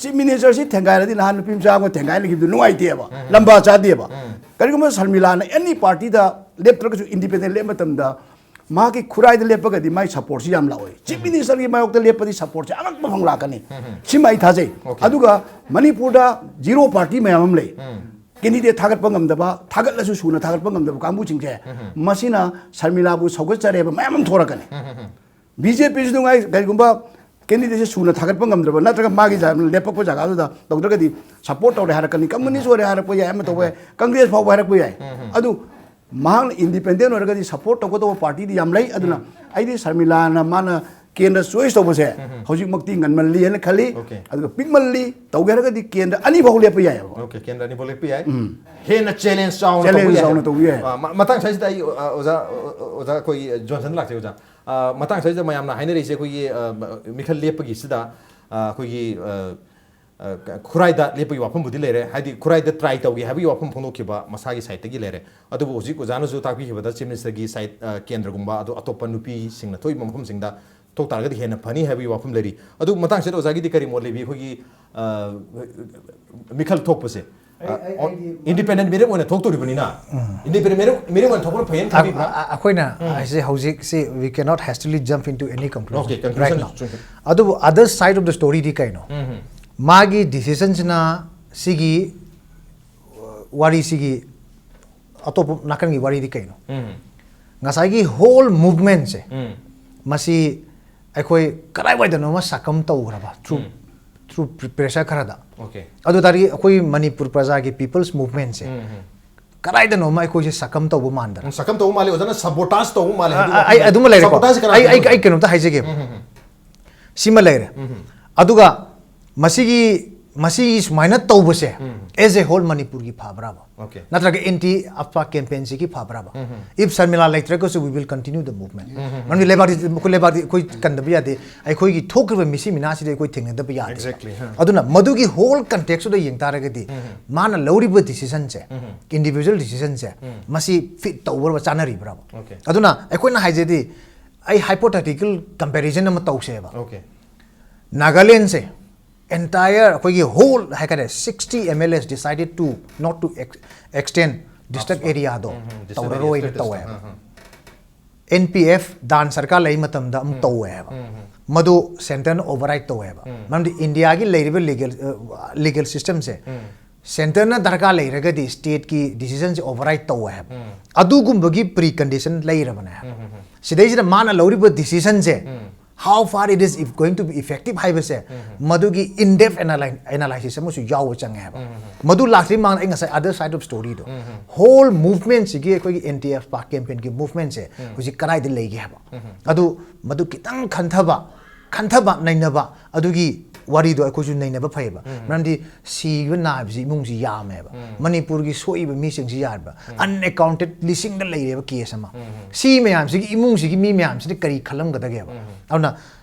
ꯆꯤꯐ ꯃꯤꯅꯤꯁꯇꯔꯁꯤ ꯊꯦꯡꯒꯥꯏꯔꯗꯤ ꯅꯍꯥꯟ ꯅꯨꯄꯤ ꯃꯆꯥ ꯑꯃ ꯊꯦꯡꯒꯥꯏꯅꯈꯤꯕꯗꯨ ꯅꯨꯡꯉꯥꯏꯇꯦꯕ, ꯂꯝꯕꯥ ꯆꯥꯗꯦꯕ꯫ ꯀꯔꯤꯒꯨꯝꯕ ꯁꯔꯃꯤꯂꯥꯅ ꯑꯦꯅꯤ ꯄꯥꯔꯇꯤꯗ ꯂꯦꯞꯇ꯭ꯔꯒꯁꯨ ꯏꯟꯗꯤꯄꯦꯟꯗꯦꯟ ꯂꯦꯞꯄ ꯃꯇꯝꯗ ꯃꯥꯒꯤ ꯈꯨꯔꯥꯏꯗ ꯂꯦꯞꯄꯒꯗꯤ ꯃꯥꯒꯤ ꯁꯄꯣꯔꯠꯁꯤ ꯌꯥꯝ ꯂꯥꯛꯑꯣꯏ꯫ ꯆꯤꯐ ꯃꯤꯅꯤꯁꯇꯔꯒꯤ ꯃꯥꯌꯣꯛꯇ ꯂꯦꯞꯄꯗꯤ ꯁꯄꯣꯔꯠꯁꯤ ꯑꯉꯛꯄ ꯐꯪ ꯂꯥꯛꯀꯅꯤ꯫ ꯁꯤꯃ ꯑꯩ ꯊꯥꯖꯩ꯫ Okay. ꯑꯗꯨꯒ ꯃꯅꯤꯄꯨꯔꯗ ꯖꯤꯔꯣ ꯄꯥꯔꯇꯤ ꯃꯌꯥꯝ ꯑꯃ ꯂꯩ꯫ ꯀꯦꯟꯗꯤꯗꯦꯠ ꯊꯥꯒꯠꯄ ꯉꯝꯗꯕ, ꯊꯥꯒꯠꯂꯁꯨ ꯁꯨꯅ ꯊꯥꯒꯠꯄ ꯉꯝꯗꯕ ꯀꯥꯡꯕꯨꯁꯤꯡꯁꯦ ꯃꯁꯤꯅ ꯁꯔꯃꯤꯂꯥꯕꯨ ꯁꯧꯒꯠꯆꯔꯦꯕ ꯃꯌꯥꯝ ꯑꯃ ꯊꯣꯔꯛꯀꯅꯤ꯫ ꯕꯤ ꯖꯦ ꯄꯤꯁꯨ ꯅꯨꯡꯉꯥꯏ, ꯀꯔꯤꯒꯨꯝꯕ ꯀꯦꯟꯗꯤꯗꯦꯠꯁꯦ ꯁꯨꯅ ꯊꯥꯒꯠꯄ ꯉꯝꯗ꯭ꯔꯕ ꯅꯠꯇ꯭ꯔꯒ ꯃꯥꯒꯤ ꯖꯥ-, ꯂꯦꯞꯄꯛꯄ ꯖꯒꯥꯗꯨꯗ ꯇꯧꯗ꯭ꯔꯒꯗꯤ ꯁꯄꯣꯔꯠ ꯇꯧꯔꯦ ꯍꯥꯏꯔꯛꯀꯅꯤ꯫ ꯀꯝꯃꯨꯅꯤꯁ ꯑꯣꯏꯔꯦ ꯍꯥꯏꯔꯛꯄ ꯌꯥꯏ, ꯑꯃ ꯇꯧꯕ ꯌꯥꯏ, ꯀꯪꯒ꯭ꯔꯦꯁ ꯐꯥꯎꯕ ꯍꯥꯏꯔꯛꯄ ꯌꯥꯏ꯫ ꯑꯗꯨ ꯃꯍꯥꯛꯅ ꯏꯟꯗꯤꯄꯦꯟꯗꯦꯟ ꯑꯣꯏꯔꯒꯗꯤ ꯁꯄꯣꯔꯠ ꯇꯧꯒꯗꯧꯕ ꯄꯥꯔꯇꯤꯗꯤ ꯌꯥꯝ ꯂꯩ꯫ ꯑꯗꯨꯅ ꯑꯩꯗꯤ ꯁꯔꯃꯤꯂꯥꯅ ꯃꯥꯅ ꯀꯦꯟꯗ꯭ꯔ ꯆꯣꯏꯁ ꯇꯧꯕꯁꯦ ꯍꯧꯖꯤꯛꯃꯛꯇꯤ ꯉꯟꯃꯜꯂꯤ ꯍꯥꯏꯅ ꯈꯜꯂꯤ꯫ Okay. ꯑꯗꯨꯒ ꯄꯤꯛꯃꯜꯂꯤ, ꯇꯧꯒꯦ ꯍꯥꯏꯔꯒꯗꯤ ꯀꯦꯟꯗ꯭ꯔ ꯑꯅꯤ ꯐꯥꯎ ꯂꯦꯞꯄ ꯌꯥꯏꯑꯕ꯫ Okay, ꯀꯦꯟꯗ꯭ꯔ ꯑꯅꯤ ꯐꯥꯎ ꯂꯦꯞꯄ ꯌꯥꯏ꯫ ꯍꯦꯟꯅ ꯆꯦꯂꯦꯟꯖ ꯆꯥꯎꯅ Challenge ꯇꯧꯕ ꯌꯥꯏ꯫ ꯆꯥꯎꯅ ꯇꯧꯕ ꯌꯥꯏ꯫ ꯑ, ꯃ-, ꯃꯇꯥꯡ ꯁ꯭ꯋꯥꯏꯁꯤꯗ ꯑꯩ, ꯑ, ꯑꯣꯖꯥ, ꯑ, ꯑꯣꯖꯥ ꯑꯩꯈꯣꯏꯒꯤ ꯖꯣꯟꯁꯟ ꯂꯥꯛꯆꯩ ꯑꯣꯖꯥ꯫ ꯑ, ꯃꯇꯥꯡ ꯁ꯭ꯋꯥꯏꯁꯤꯗ ꯃꯌꯥꯝꯅ ꯍꯥꯏꯅꯔꯤꯁꯦ ꯑꯩꯈꯣꯏꯒꯤ, ꯑ, ꯃꯤꯈꯜ ꯂꯦꯞꯄꯒꯤꯁꯤꯗ, ꯑ, ꯑꯩꯈꯣꯏꯒꯤ, ꯑ, ꯑ, ꯈꯨꯔꯥꯏꯗ ꯂꯦꯞꯄꯒꯤ ꯋꯥꯐꯝꯕꯨꯗꯤ ꯂꯩꯔꯦ, ꯍꯥꯏꯗꯤ ꯈꯨꯔꯥꯏꯗ ꯇ꯭ꯔꯥꯏ ꯇꯧꯒꯦ ꯍꯥꯏꯕꯒꯤ ꯋꯥꯐꯝ ꯐꯣꯡꯗꯣꯛꯈꯤꯕ ꯃꯁꯥꯒꯤ ꯁꯥꯏꯠꯇꯒꯤ ꯂꯩꯔꯦ꯫ ꯑꯗꯨꯕꯨ ꯍꯧꯖꯤꯛ ꯑꯣꯖꯥꯅꯁꯨ ꯇꯥꯛꯄꯤꯈꯤꯕꯗ ꯆꯤꯐ ꯃꯤꯅꯤꯁꯇꯔꯒꯤ ꯁꯥꯏꯠ, ꯑ, ꯀꯦꯟꯗ꯭ꯔꯒꯨꯝꯕ, ꯑꯗꯨ ꯑꯇꯣꯞꯄ ꯅꯨꯄꯤꯁꯤꯡꯅ ꯊꯣꯛꯏꯕ ꯃꯐꯝꯁꯤꯡꯗ ꯊꯣꯛ ꯇꯥꯔꯒꯗꯤ ꯍꯦꯟꯅ ꯐꯅꯤ ꯍꯥꯏꯕꯒꯤ ꯋꯥꯐꯝ ꯂꯩꯔꯤ꯫ ꯑꯗꯨ ꯃꯇꯥꯡꯁꯤꯗ ꯑꯣꯖꯥꯒꯤꯗꯤ ꯀꯔꯤ ꯃꯣꯠ ꯂꯩꯕꯤ? ꯑꯩꯈꯣꯏꯒꯤ, ꯑ, ꯃꯤꯈꯜ ꯊꯣꯛꯄꯁꯦ, ꯑꯩ- ꯑꯩ- ꯑꯩꯗꯤ- ꯏꯟꯗꯤꯄꯦꯟꯗꯦꯟ ꯃꯤꯔꯦꯞ ꯑꯣꯏꯅ ꯊꯣꯛꯇꯣꯔꯤꯕꯅꯤꯅ, ꯏꯟꯗꯤꯄꯦꯟꯗꯦꯟ ꯃꯤꯔꯦꯞ, ꯃꯤꯔꯦꯞ ꯑꯣꯏꯅ ꯊꯣꯛꯄꯅ ꯐꯩꯌꯦꯅ ꯈꯟꯕꯤꯕ꯭ꯔꯥ? ꯑ-, ꯑ-, ꯑꯩꯈꯣꯏꯅ ꯍꯥꯏꯁꯦ ꯍꯧꯖꯤꯛꯁꯤ we cannot hastily jump into any conclusion Okay, right conclusion now. ꯆꯨꯝꯃꯤ. ꯑꯗꯨꯕꯨ other side of the story ꯗꯤ ꯀꯩꯅꯣ? ꯃꯥꯒꯤ decision ꯁꯤꯅ ꯁꯤꯒꯤ, ꯑ, ꯋꯥꯔꯤꯁꯤꯒꯤ ꯑꯇꯣꯞꯄ ꯅꯥꯀꯟꯒꯤ ꯋꯥꯔꯤꯗꯤ ꯀꯩꯅꯣ? ꯉꯁꯥꯏꯒꯤ whole movement ꯁꯦ ꯃꯁꯤ ꯑꯩꯈꯣꯏ ꯀꯗꯥꯏꯋꯥꯏꯗꯅꯣꯃ succumb ꯇꯧꯈ꯭ꯔꯕ through through pressure ꯈꯔꯗ꯫ Okay. ꯑꯗꯨ ꯇꯥꯔꯗꯤ ꯑꯩꯈꯣꯏ ꯃꯅꯤꯄꯨꯔ ꯄ꯭ꯔꯖꯥꯒꯤ people's movement ꯁꯦ ꯀꯗꯥꯏꯗꯅꯣꯃ ꯑꯩꯈꯣꯏꯁꯦ succumb ꯇꯧꯕ ꯃꯥꯟꯗꯅ꯫ ꯎꯝ, succumb ꯇꯧꯕ ꯃꯥꯜꯂꯤ, ꯑꯣꯖꯥꯅ sabotage ꯇꯧꯕ ꯃꯥꯜꯂꯤ ꯍꯥꯏꯕꯒꯤ ꯑ, ꯋꯥꯐꯝ ꯑꯩ ꯂꯩ꯫ ꯑꯗꯨꯃ ꯂꯩꯔꯦꯀꯣ꯫ Sabotage ꯀꯅꯥ ꯑꯩ ꯑꯩ ꯇꯧꯕ? ꯑꯩ ꯀꯩꯅꯣꯝꯇ ꯍꯥꯏꯖꯒꯦ꯫ ꯁꯤꯃ ꯂꯩꯔꯦ꯫ ꯑꯗꯨꯒ ꯃꯁꯤꯒꯤ ꯃꯁꯤ ꯁꯨꯃꯥꯏꯅ ꯇꯧꯕꯁꯦ ꯎꯝ. as a whole ꯃꯅꯤꯄꯨꯔꯒꯤ ꯐꯕ꯭ꯔꯕ? Okay. ꯅꯠꯇ꯭ꯔꯒ ꯑꯦꯟꯇꯤ ꯑꯐꯄꯥ ꯀꯦꯝꯄꯦꯟꯁꯤꯒꯤ ꯐꯕ꯭ꯔꯕ? ꯎꯝ. If ꯁꯔꯃꯤꯂꯥ ꯂꯩꯇ꯭ꯔꯒꯁꯨ we will continue the movement. ꯃꯔꯝꯗꯤ ꯂꯩꯕꯥꯛꯇꯤ ꯑꯩꯈꯣꯏ ꯂꯩꯕꯥꯛꯇꯤ ꯑꯩꯈꯣꯏ ꯀꯟꯗꯕ ꯌꯥꯗꯦ꯫ ꯑꯩꯈꯣꯏꯒꯤ ꯊꯣꯛꯈ꯭ꯔꯤꯕ ꯃꯤꯁꯤ ꯃꯤꯅꯥꯁꯤꯗꯤ ꯑꯩꯈꯣꯏ ꯊꯦꯡꯅꯗꯕ ꯌꯥꯗꯦ꯫ Exactly, ꯍꯥ. ꯑꯗꯨꯅ ꯃꯗꯨꯒꯤ whole context ꯇꯨꯗ ꯌꯦꯡ ꯇꯥꯔꯒꯗꯤ ꯎꯝ. ꯃꯥꯅ ꯂꯧꯔꯤꯕ decision ꯁꯦ, ꯎꯝ. individual decision ꯁꯦ, ꯎꯝ. ꯃꯁꯤ fit ꯇꯧꯕ꯭ꯔꯕ, ꯆꯥꯅꯔꯤꯕ꯭ꯔꯕ? Okay. ꯑꯗꯨꯅ ꯑꯩꯈꯣꯏꯅ ꯍꯥꯏꯖꯗꯤ, ꯑꯩ hypothetical comparison ꯑꯃ ꯇꯧꯁꯦꯕ꯫ Okay. ꯅꯥꯒꯥꯂꯦꯟꯁꯦ entire ꯑꯩꯈꯣꯏꯒꯤ whole ꯍꯥꯏꯇꯥꯔꯦ, sixty MLAs decided to not to ex- extend district area ꯗꯣ ꯎꯝ, ꯎꯝ. ꯇꯧꯔꯔꯣꯏꯅ District ꯇꯧꯋꯦꯕ꯫ ꯎꯝ, ꯎꯝ. NPF ꯗꯥꯟ ꯁꯔꯀꯥꯔ ꯂꯩ ꯃꯇꯝꯗ ꯑꯃ ꯎꯝ. ꯇꯧꯋꯦꯕ꯫ ꯎꯝ, ꯎꯝ. ꯃꯗꯨ centre ꯅ override ꯇꯧꯋꯦꯕ꯫ ꯎꯝ. ꯃꯔꯝꯗꯤ ꯏꯟꯗꯤꯌꯥꯒꯤ ꯂꯩꯔꯤꯕ legal legal system ꯁꯦ, ꯎꯝ. centre ꯅ ꯗꯔꯀꯥꯔ ꯂꯩꯔꯒꯗꯤ state ꯀꯤ decision ꯁꯦ override ꯇꯧꯋꯦ ꯍꯥꯏꯕ꯫ ꯎꯝ. ꯑꯗꯨꯒꯨꯝꯕꯒꯤ precondition ꯂꯩꯔꯕꯅꯦ ꯍꯥꯏꯕ꯫ ꯎꯝ, ꯎꯝ, ꯎꯝ. ꯁꯤꯗꯩꯁꯤꯗ ꯃꯥꯅ ꯂꯧꯔꯤꯕ decision say um. how far it is going to be effective ꯍꯥꯏꯕꯁꯦ, ꯎꯝ. ꯃꯗꯨꯒꯤ in depth analy- analysis ꯑꯃꯁꯨ ꯌꯥꯎꯕ ꯆꯪꯉꯦ ꯍꯥꯏꯕ꯫ ꯎꯝ. ꯃꯗꯨ ꯂꯥꯛꯇ꯭ꯔꯤ ꯃꯃꯥꯡꯗ ꯑꯩ ꯉꯁꯥꯏ other side of story ꯗꯣ, ꯎꯝ. whole movement ꯁꯤꯒꯤ, ꯑꯩꯈꯣꯏꯒꯤ ꯑꯦꯟꯇꯤ ꯑꯐꯄꯥ campaign ꯒꯤ movement ꯁꯦ ꯎꯝ. ꯍꯧꯖꯤꯛ ꯀꯗꯥꯏꯗ ꯂꯩꯒꯦ ꯍꯥꯏꯕ꯫ ꯎꯝ. ꯑꯗꯨ ꯃꯗꯨ ꯈꯤꯇꯪ ꯈꯟꯊꯕ, ꯈꯟꯊꯕ, ꯅꯩꯅꯕ, ꯑꯗꯨꯒꯤ ꯋꯥꯔꯤꯗꯣ ꯑꯩꯈꯣꯏꯁꯨ ꯅꯩꯅꯕ ꯐꯩꯌꯦꯕ꯫ ꯎꯝ. ꯃꯔꯝꯗꯤ ꯁꯤꯕ ꯅꯥꯕꯁꯤ ꯏꯃꯨꯡꯁꯤ ꯌꯥꯝꯃꯦꯕ꯫ ꯎꯝ. ꯃꯅꯤꯄꯨꯔꯒꯤ ꯁꯣꯛꯏꯕ ꯃꯤꯁꯤꯡꯁꯤ ꯌꯥꯔꯕ, ꯎꯝ. unaccounted ꯂꯤꯁꯤꯡꯗ ꯂꯩꯔꯦꯕ case ꯑꯃ꯫ ꯎꯝ. ꯁꯤ ꯃꯌꯥꯝꯁꯤꯒꯤ ꯏꯃꯨꯡꯁꯤꯒꯤ ꯃꯤ ꯃꯌꯥꯝꯁꯤꯗꯤ ꯀꯔꯤ ꯈꯜꯂꯝꯒꯗꯒꯦꯕ? ꯎꯝ. ꯑꯗꯨꯅ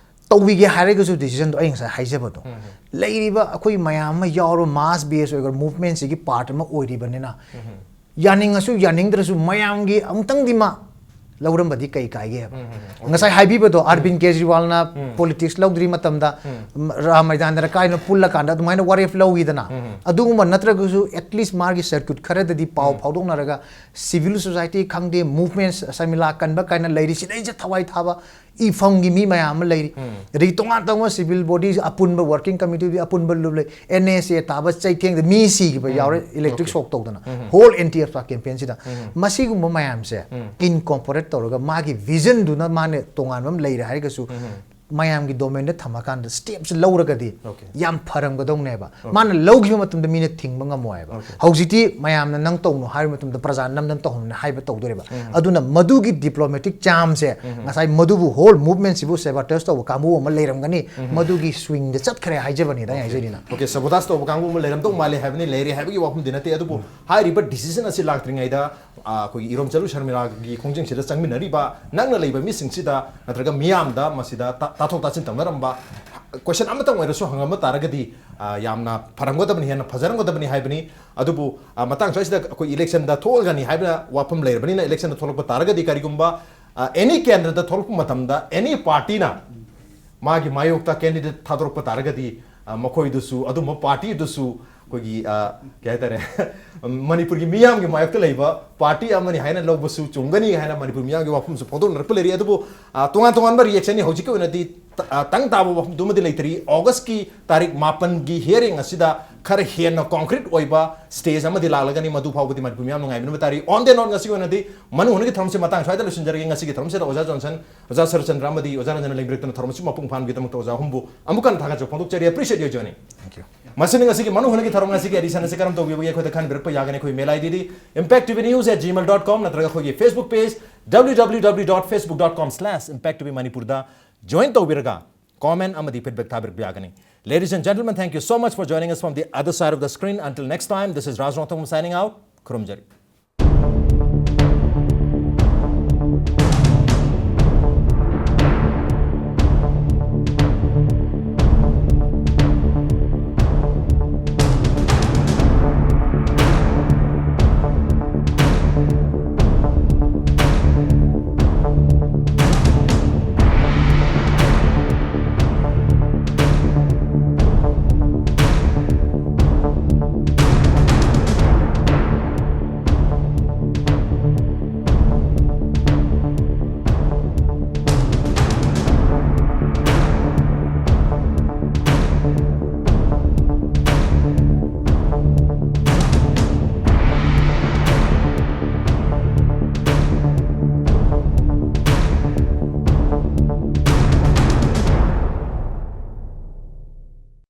ꯇꯧꯕꯤꯒꯦ ꯍꯥꯏꯔꯒꯁꯨ decision ꯗꯣ ꯑꯩ ꯉꯁꯥꯏ ꯍꯥꯏꯖꯕꯗꯣ, ꯎꯝ. ꯂꯩꯔꯤꯕ ꯑꯩꯈꯣꯏ ꯃꯌꯥꯝ ꯑꯃ ꯌꯥꯎꯔꯕ mass base ꯑꯣꯏꯒ꯭ꯔ movement ꯁꯤꯒꯤ part ꯑꯃ ꯑꯣꯏꯔꯤꯕꯅꯤꯅ, ꯎꯝ. ꯌꯥꯅꯤꯡꯉꯁꯨ ꯌꯥꯅꯤꯡꯗ꯭ꯔꯁꯨ ꯃꯌꯥꯝꯒꯤ ꯑꯃꯨꯛꯇꯪꯗꯤ ꯃꯥ ꯂꯧꯔꯝꯕꯗꯤ ꯀꯩ ꯀꯥꯏꯒꯦ ꯍꯥꯏꯕ꯫ ꯎꯝ, ꯎꯝ, ꯎꯝ. ꯉꯁꯥꯏ ꯍꯥꯏꯕꯤꯕꯗꯣ, ꯑꯔꯕꯤꯟ ꯀꯦꯖꯔꯤꯋꯥꯜꯅ ꯎꯝ. politics ꯂꯧꯗ꯭ꯔꯤ ꯃꯇꯝꯗ, ꯎꯝ. ꯔꯥꯝ ꯃꯩꯗꯥꯟꯗ ꯀꯥꯏꯅ ꯄꯨꯜꯂꯀꯥꯟꯗ ꯑꯗꯨꯃꯥꯏꯅ what if ꯂꯧꯈꯤꯗꯅ, ꯎꯝ. ꯑꯗꯨꯒꯨꯝꯕ ꯅꯠꯇ꯭ꯔꯒꯁꯨ at least ꯃꯥꯒꯤ circuit ꯈꯔꯗꯗꯤ ꯄꯥꯎ ꯎꯝ. ꯐꯥꯎꯗꯣꯛꯅꯔꯒ civil society ꯈꯪꯗꯦ, movement ꯁꯔꯃꯤꯂꯥ ꯀꯟꯕ ꯀꯥꯏꯅ ꯂꯩꯔꯤ, ꯁꯤꯗꯩꯁꯤꯗ ꯊꯋꯥꯏ ꯊꯥꯕ ꯏꯐꯝꯒꯤ ꯃꯤ ꯃꯌꯥꯝ ꯑꯃ ꯂꯩꯔꯤ꯫ ꯎꯝ. ꯑꯗꯒꯤ ꯇꯣꯉꯥꯟ ꯇꯣꯉꯥꯟꯕ civil bodies, ꯑꯄꯨꯟꯕ working committee ꯑꯄꯨꯟꯕ ꯂꯨꯞ ꯂꯩ, NSA ꯇꯥꯕ ꯆꯩꯊꯦꯡꯗ ꯃꯤ ꯁꯤꯈꯤꯕ ꯎꯝ. ꯌꯥꯎꯔꯦ, electric Okay. shock ꯇꯧꯗꯅ, ꯎꯝ. whole ꯑꯦꯟꯇꯤ ꯑꯐꯄꯥ campaign ꯁꯤꯗ꯫ ꯎꯝ. ꯃꯁꯤꯒꯨꯝꯕ ꯃꯌꯥꯝꯁꯦ ꯎꯝ. incorporate ꯇꯧꯔꯒ ꯃꯥꯒꯤ vision ꯗꯨꯅ ꯃꯥꯅ ꯇꯣꯉꯥꯟꯕ ꯑꯃ ꯂꯩꯔꯦ ꯍꯥꯏꯔꯒꯁꯨ, ꯎꯝ. ꯃꯌꯥꯝꯒꯤ ꯗꯣꯃꯦꯟꯗ ꯊꯝꯃꯀꯥꯟꯗ ꯁ꯭ꯇꯦꯞꯁꯦ ꯂꯧꯔꯒꯗꯤ Okay. ꯌꯥꯝ ꯐꯔꯝꯒꯗꯧꯅꯦꯕ꯫ ꯃꯥꯅ ꯂꯧꯈꯤꯕ ꯃꯇꯝꯗ ꯃꯤꯅ ꯊꯤꯡꯕ ꯉꯝꯃꯣꯏ ꯍꯥꯏꯕ꯫ Okay. ꯍꯧꯖꯤꯛꯇꯤ ꯃꯌꯥꯝꯅ ꯅꯪ ꯇꯧꯅꯨ ꯍꯥꯏꯕ ꯃꯇꯝꯗ ꯄ꯭ꯔꯖꯥ ꯅꯝꯗꯅ ꯇꯧꯍꯟꯅ ꯍꯥꯏꯕ ꯇꯧꯗꯣꯔꯤꯕ꯫ ꯑꯗꯨꯅ ꯃꯗꯨꯒꯤ ꯗꯤꯄ꯭ꯂꯣꯃꯦꯇꯤꯛ ꯆꯥꯝꯁꯦ ꯉꯁꯥꯏ ꯃꯗꯨꯕꯨ ꯍꯣꯜ ꯃꯨꯚꯃꯦꯟꯁꯤꯕꯨ ꯁꯦꯕꯥꯇꯦꯖ ꯇꯧꯕ ꯀꯥꯡꯕꯨ ꯑꯃ ꯂꯩꯔꯝꯒꯅꯤ꯫ ꯃꯗꯨꯒꯤ ꯁ꯭ꯋꯤꯡꯗ ꯆꯠꯈ꯭ꯔꯦ ꯍꯥꯏꯖꯕꯅꯤꯗ ꯑꯩ ꯍꯥꯏꯖꯔꯤꯅ꯫ Okay, ꯁꯕꯣꯇꯥꯖ ꯇꯧꯕ ꯀꯥꯡꯕꯨ ꯑꯃ ꯂꯩꯔꯝꯗꯧ ꯃꯥꯜꯂꯦ ꯍꯥꯏꯕꯅꯤ, ꯂꯩꯔꯦ ꯍꯥꯏꯕꯒꯤ ꯋꯥꯐꯝꯗꯤ ꯅꯠꯇꯦ꯫ ꯑꯗꯨꯕꯨ ꯍꯥꯏꯔꯤꯕ ꯗꯤꯁꯤꯖꯟ ꯑꯁꯤ ꯂꯥꯛꯇ꯭ꯔꯤꯉꯩꯗ, ꯑ, ꯑꯩꯈꯣꯏꯒꯤ ꯏꯔꯣꯝꯆꯠꯂꯨ ꯁꯔꯃꯤꯂꯥꯒꯤ ꯈꯣꯡꯖꯪꯁꯤꯗ ꯆꯪꯃꯤꯟꯅꯔꯤꯕ ꯅꯛꯅ ꯂꯩꯕ ꯃꯤꯁꯤꯡꯁꯤꯗ ꯅꯠꯇ꯭ꯔꯒ ꯃꯤꯌꯥꯝꯗ ꯃꯁꯤꯗ ꯇꯥ-, ꯇꯥꯊꯣꯛ ꯇꯥꯁꯤꯟ ꯇꯧꯅꯔꯝꯕ ꯀꯣꯏꯁꯟ ꯑꯃꯇꯪ ꯑꯣꯏꯔꯁꯨ ꯍꯪꯉꯝꯕ ꯇꯥꯔꯒꯗꯤ, ꯑ, ꯌꯥꯝꯅ ꯐꯔꯝꯒꯗꯕꯅꯤ, ꯍꯦꯟꯅ ꯐꯖꯔꯝꯒꯗꯕꯅꯤ ꯍꯥꯏꯕꯅꯤ꯫ ꯑꯗꯨꯕꯨ, ꯑ, ꯃꯇꯥꯡ ꯁ꯭ꯋꯥꯏꯁꯤꯗ ꯑꯩꯈꯣꯏ ꯏꯂꯦꯛꯁꯟꯗ ꯊꯣꯛꯑꯒꯅꯤ ꯍꯥꯏꯕ ꯋꯥꯐꯝ ꯂꯩꯔꯕꯅꯤꯅ, ꯏꯂꯦꯛꯁꯟꯗ ꯊꯣꯛꯂꯛꯄ ꯇꯥꯔꯒꯗꯤ ꯀꯔꯤꯒꯨꯝꯕ, ꯑ, ꯑꯦꯅꯤ ꯀꯦꯟꯗꯤꯗꯦꯠꯇ ꯊꯣꯛꯂꯛꯄ ꯃꯇꯝꯗ ꯑꯦꯅꯤ ꯄꯥꯔꯇꯤꯅ ꯃꯥꯒꯤ ꯃꯥꯌꯣꯛꯇ ꯀꯦꯟꯗꯤꯗꯦꯠ ꯊꯥꯗꯣꯔꯛꯄ ꯇꯥꯔꯒꯗꯤ, ꯑ, ꯃꯈꯣꯏꯗꯨꯁꯨ, ꯑꯗꯨꯝꯕ ꯄꯥꯔꯇꯤꯗꯨꯁꯨ ꯑꯩꯈꯣꯏꯒꯤ, ꯑ, ꯀꯩ ꯍꯥꯏꯇꯥꯔꯦ, ꯃꯅꯤꯄꯨꯔꯒꯤ ꯃꯤꯌꯥꯝꯒꯤ ꯃꯥꯌꯣꯛꯇ ꯂꯩꯕ ꯄꯥꯔꯇꯤ ꯑꯃꯅꯤ ꯍꯥꯏꯅ ꯂꯧꯕꯁꯨ ꯆꯨꯝꯒꯅꯤ ꯍꯥꯏꯅ ꯃꯅꯤꯄꯨꯔ ꯃꯤꯌꯥꯝꯒꯤ ꯋꯥꯐꯝꯁꯨ ꯐꯣꯡꯗꯣꯛꯅꯔꯛꯄ ꯂꯩꯔꯤ꯫ ꯑꯗꯨꯕꯨ, ꯑ, ꯇꯣꯉꯥꯟ ꯇꯣꯉꯥꯟꯕ ꯔꯤꯌꯦꯛꯁꯟꯅꯤ꯫ ꯍꯧꯖꯤꯛꯀꯤ ꯑꯣꯏꯅꯗꯤ ꯇ-, ꯑ, ꯇꯪ ꯇꯥꯕ ꯋꯥꯐꯝꯗꯨꯃꯗꯤ ꯂꯩꯇ꯭ꯔꯤ꯫ ꯑꯣꯒꯁꯀꯤ ꯇꯥꯔꯤꯛ ꯃꯥꯄꯟꯒꯤ ꯍꯤꯌꯔꯤꯡ ꯑꯁꯤꯗ ꯈꯔ ꯍꯦꯟꯅ ꯀꯣꯟꯀ꯭ꯔꯤꯠ ꯑꯣꯏꯕ ꯁ꯭ꯇꯦꯖ ꯑꯃꯗꯤ ꯂꯥꯛꯂꯒꯅꯤ꯫ ꯃꯗꯨ ꯐꯥꯎꯕꯗꯤ ꯃꯅꯤꯄꯨꯔ ꯃꯤꯌꯥꯝꯅ ꯉꯥꯏꯃꯤꯟꯅꯕ ꯇꯥꯔꯤ꯫ On the note, ꯉꯁꯤꯒꯤ ꯑꯣꯏꯅꯗꯤ ꯃꯅꯨꯡ ꯍꯨꯠꯅꯒꯤ ꯊꯧꯔꯝꯁꯤ ꯃꯇꯥꯡ ꯁ꯭ꯋꯥꯏꯗ ꯂꯣꯏꯁꯤꯟꯖꯔꯒꯦ꯫ ꯉꯁꯤꯒꯤ ꯊꯧꯔꯝꯁꯤꯗ ꯑꯣꯖꯥ ꯖꯣꯟꯁꯟ, ꯑꯣꯖꯥ ꯁꯔꯠꯆꯟꯗ꯭ꯔ ꯑꯃꯗꯤ ꯑꯣꯖꯥ ꯔꯟꯖꯅ ꯂꯩꯕꯤꯔꯛꯇꯨꯅ ꯊꯧꯔꯝ ꯑꯁꯤ ꯃꯄꯨꯡ ꯐꯥꯍꯟꯕꯒꯤꯗꯃꯛꯇ ꯑꯣꯖꯥ ꯑꯍꯨꯝꯕꯨ ꯑꯃꯨꯛ ꯍꯟꯅ ꯊꯥꯒꯠꯆꯕ ꯐꯣꯡꯗꯣꯛꯆꯔꯤ꯫ Appreciate your journey. Thank you. ꯃꯁꯤꯅ ꯉꯁꯤꯒꯤ ꯃꯅꯨꯡ ꯍꯨꯠꯅꯒꯤ ꯊꯧꯔꯝ ꯉꯁꯤꯒꯤ edition ꯑꯁꯤ ꯀꯔꯝ ꯇꯧꯕꯤꯕꯒꯦ ꯑꯩꯈꯣꯏꯗ ꯈꯟꯕꯤꯔꯛꯄ ꯌꯥꯒꯅꯤ꯫ ꯑꯩꯈꯣꯏ mail ID D impact T V news at gmail dot com ꯅꯠꯇ꯭ꯔꯒ ꯑꯩꯈꯣꯏꯒꯤ Facebook page W W W dot facebook dot com slash impact T V Manipur ꯗ join ꯇꯧꯕꯤꯔꯒ comment ꯑꯃꯗꯤ feedback ꯊꯥꯕꯤꯔꯛꯄ ꯌꯥꯒꯅꯤ꯫ Ladies and gentlemen, thank you so much for joining us from the other side of the screen. Until next time, this is Raj Rongthong signing out. ꯈꯨꯔꯨꯝꯖꯔꯤ꯫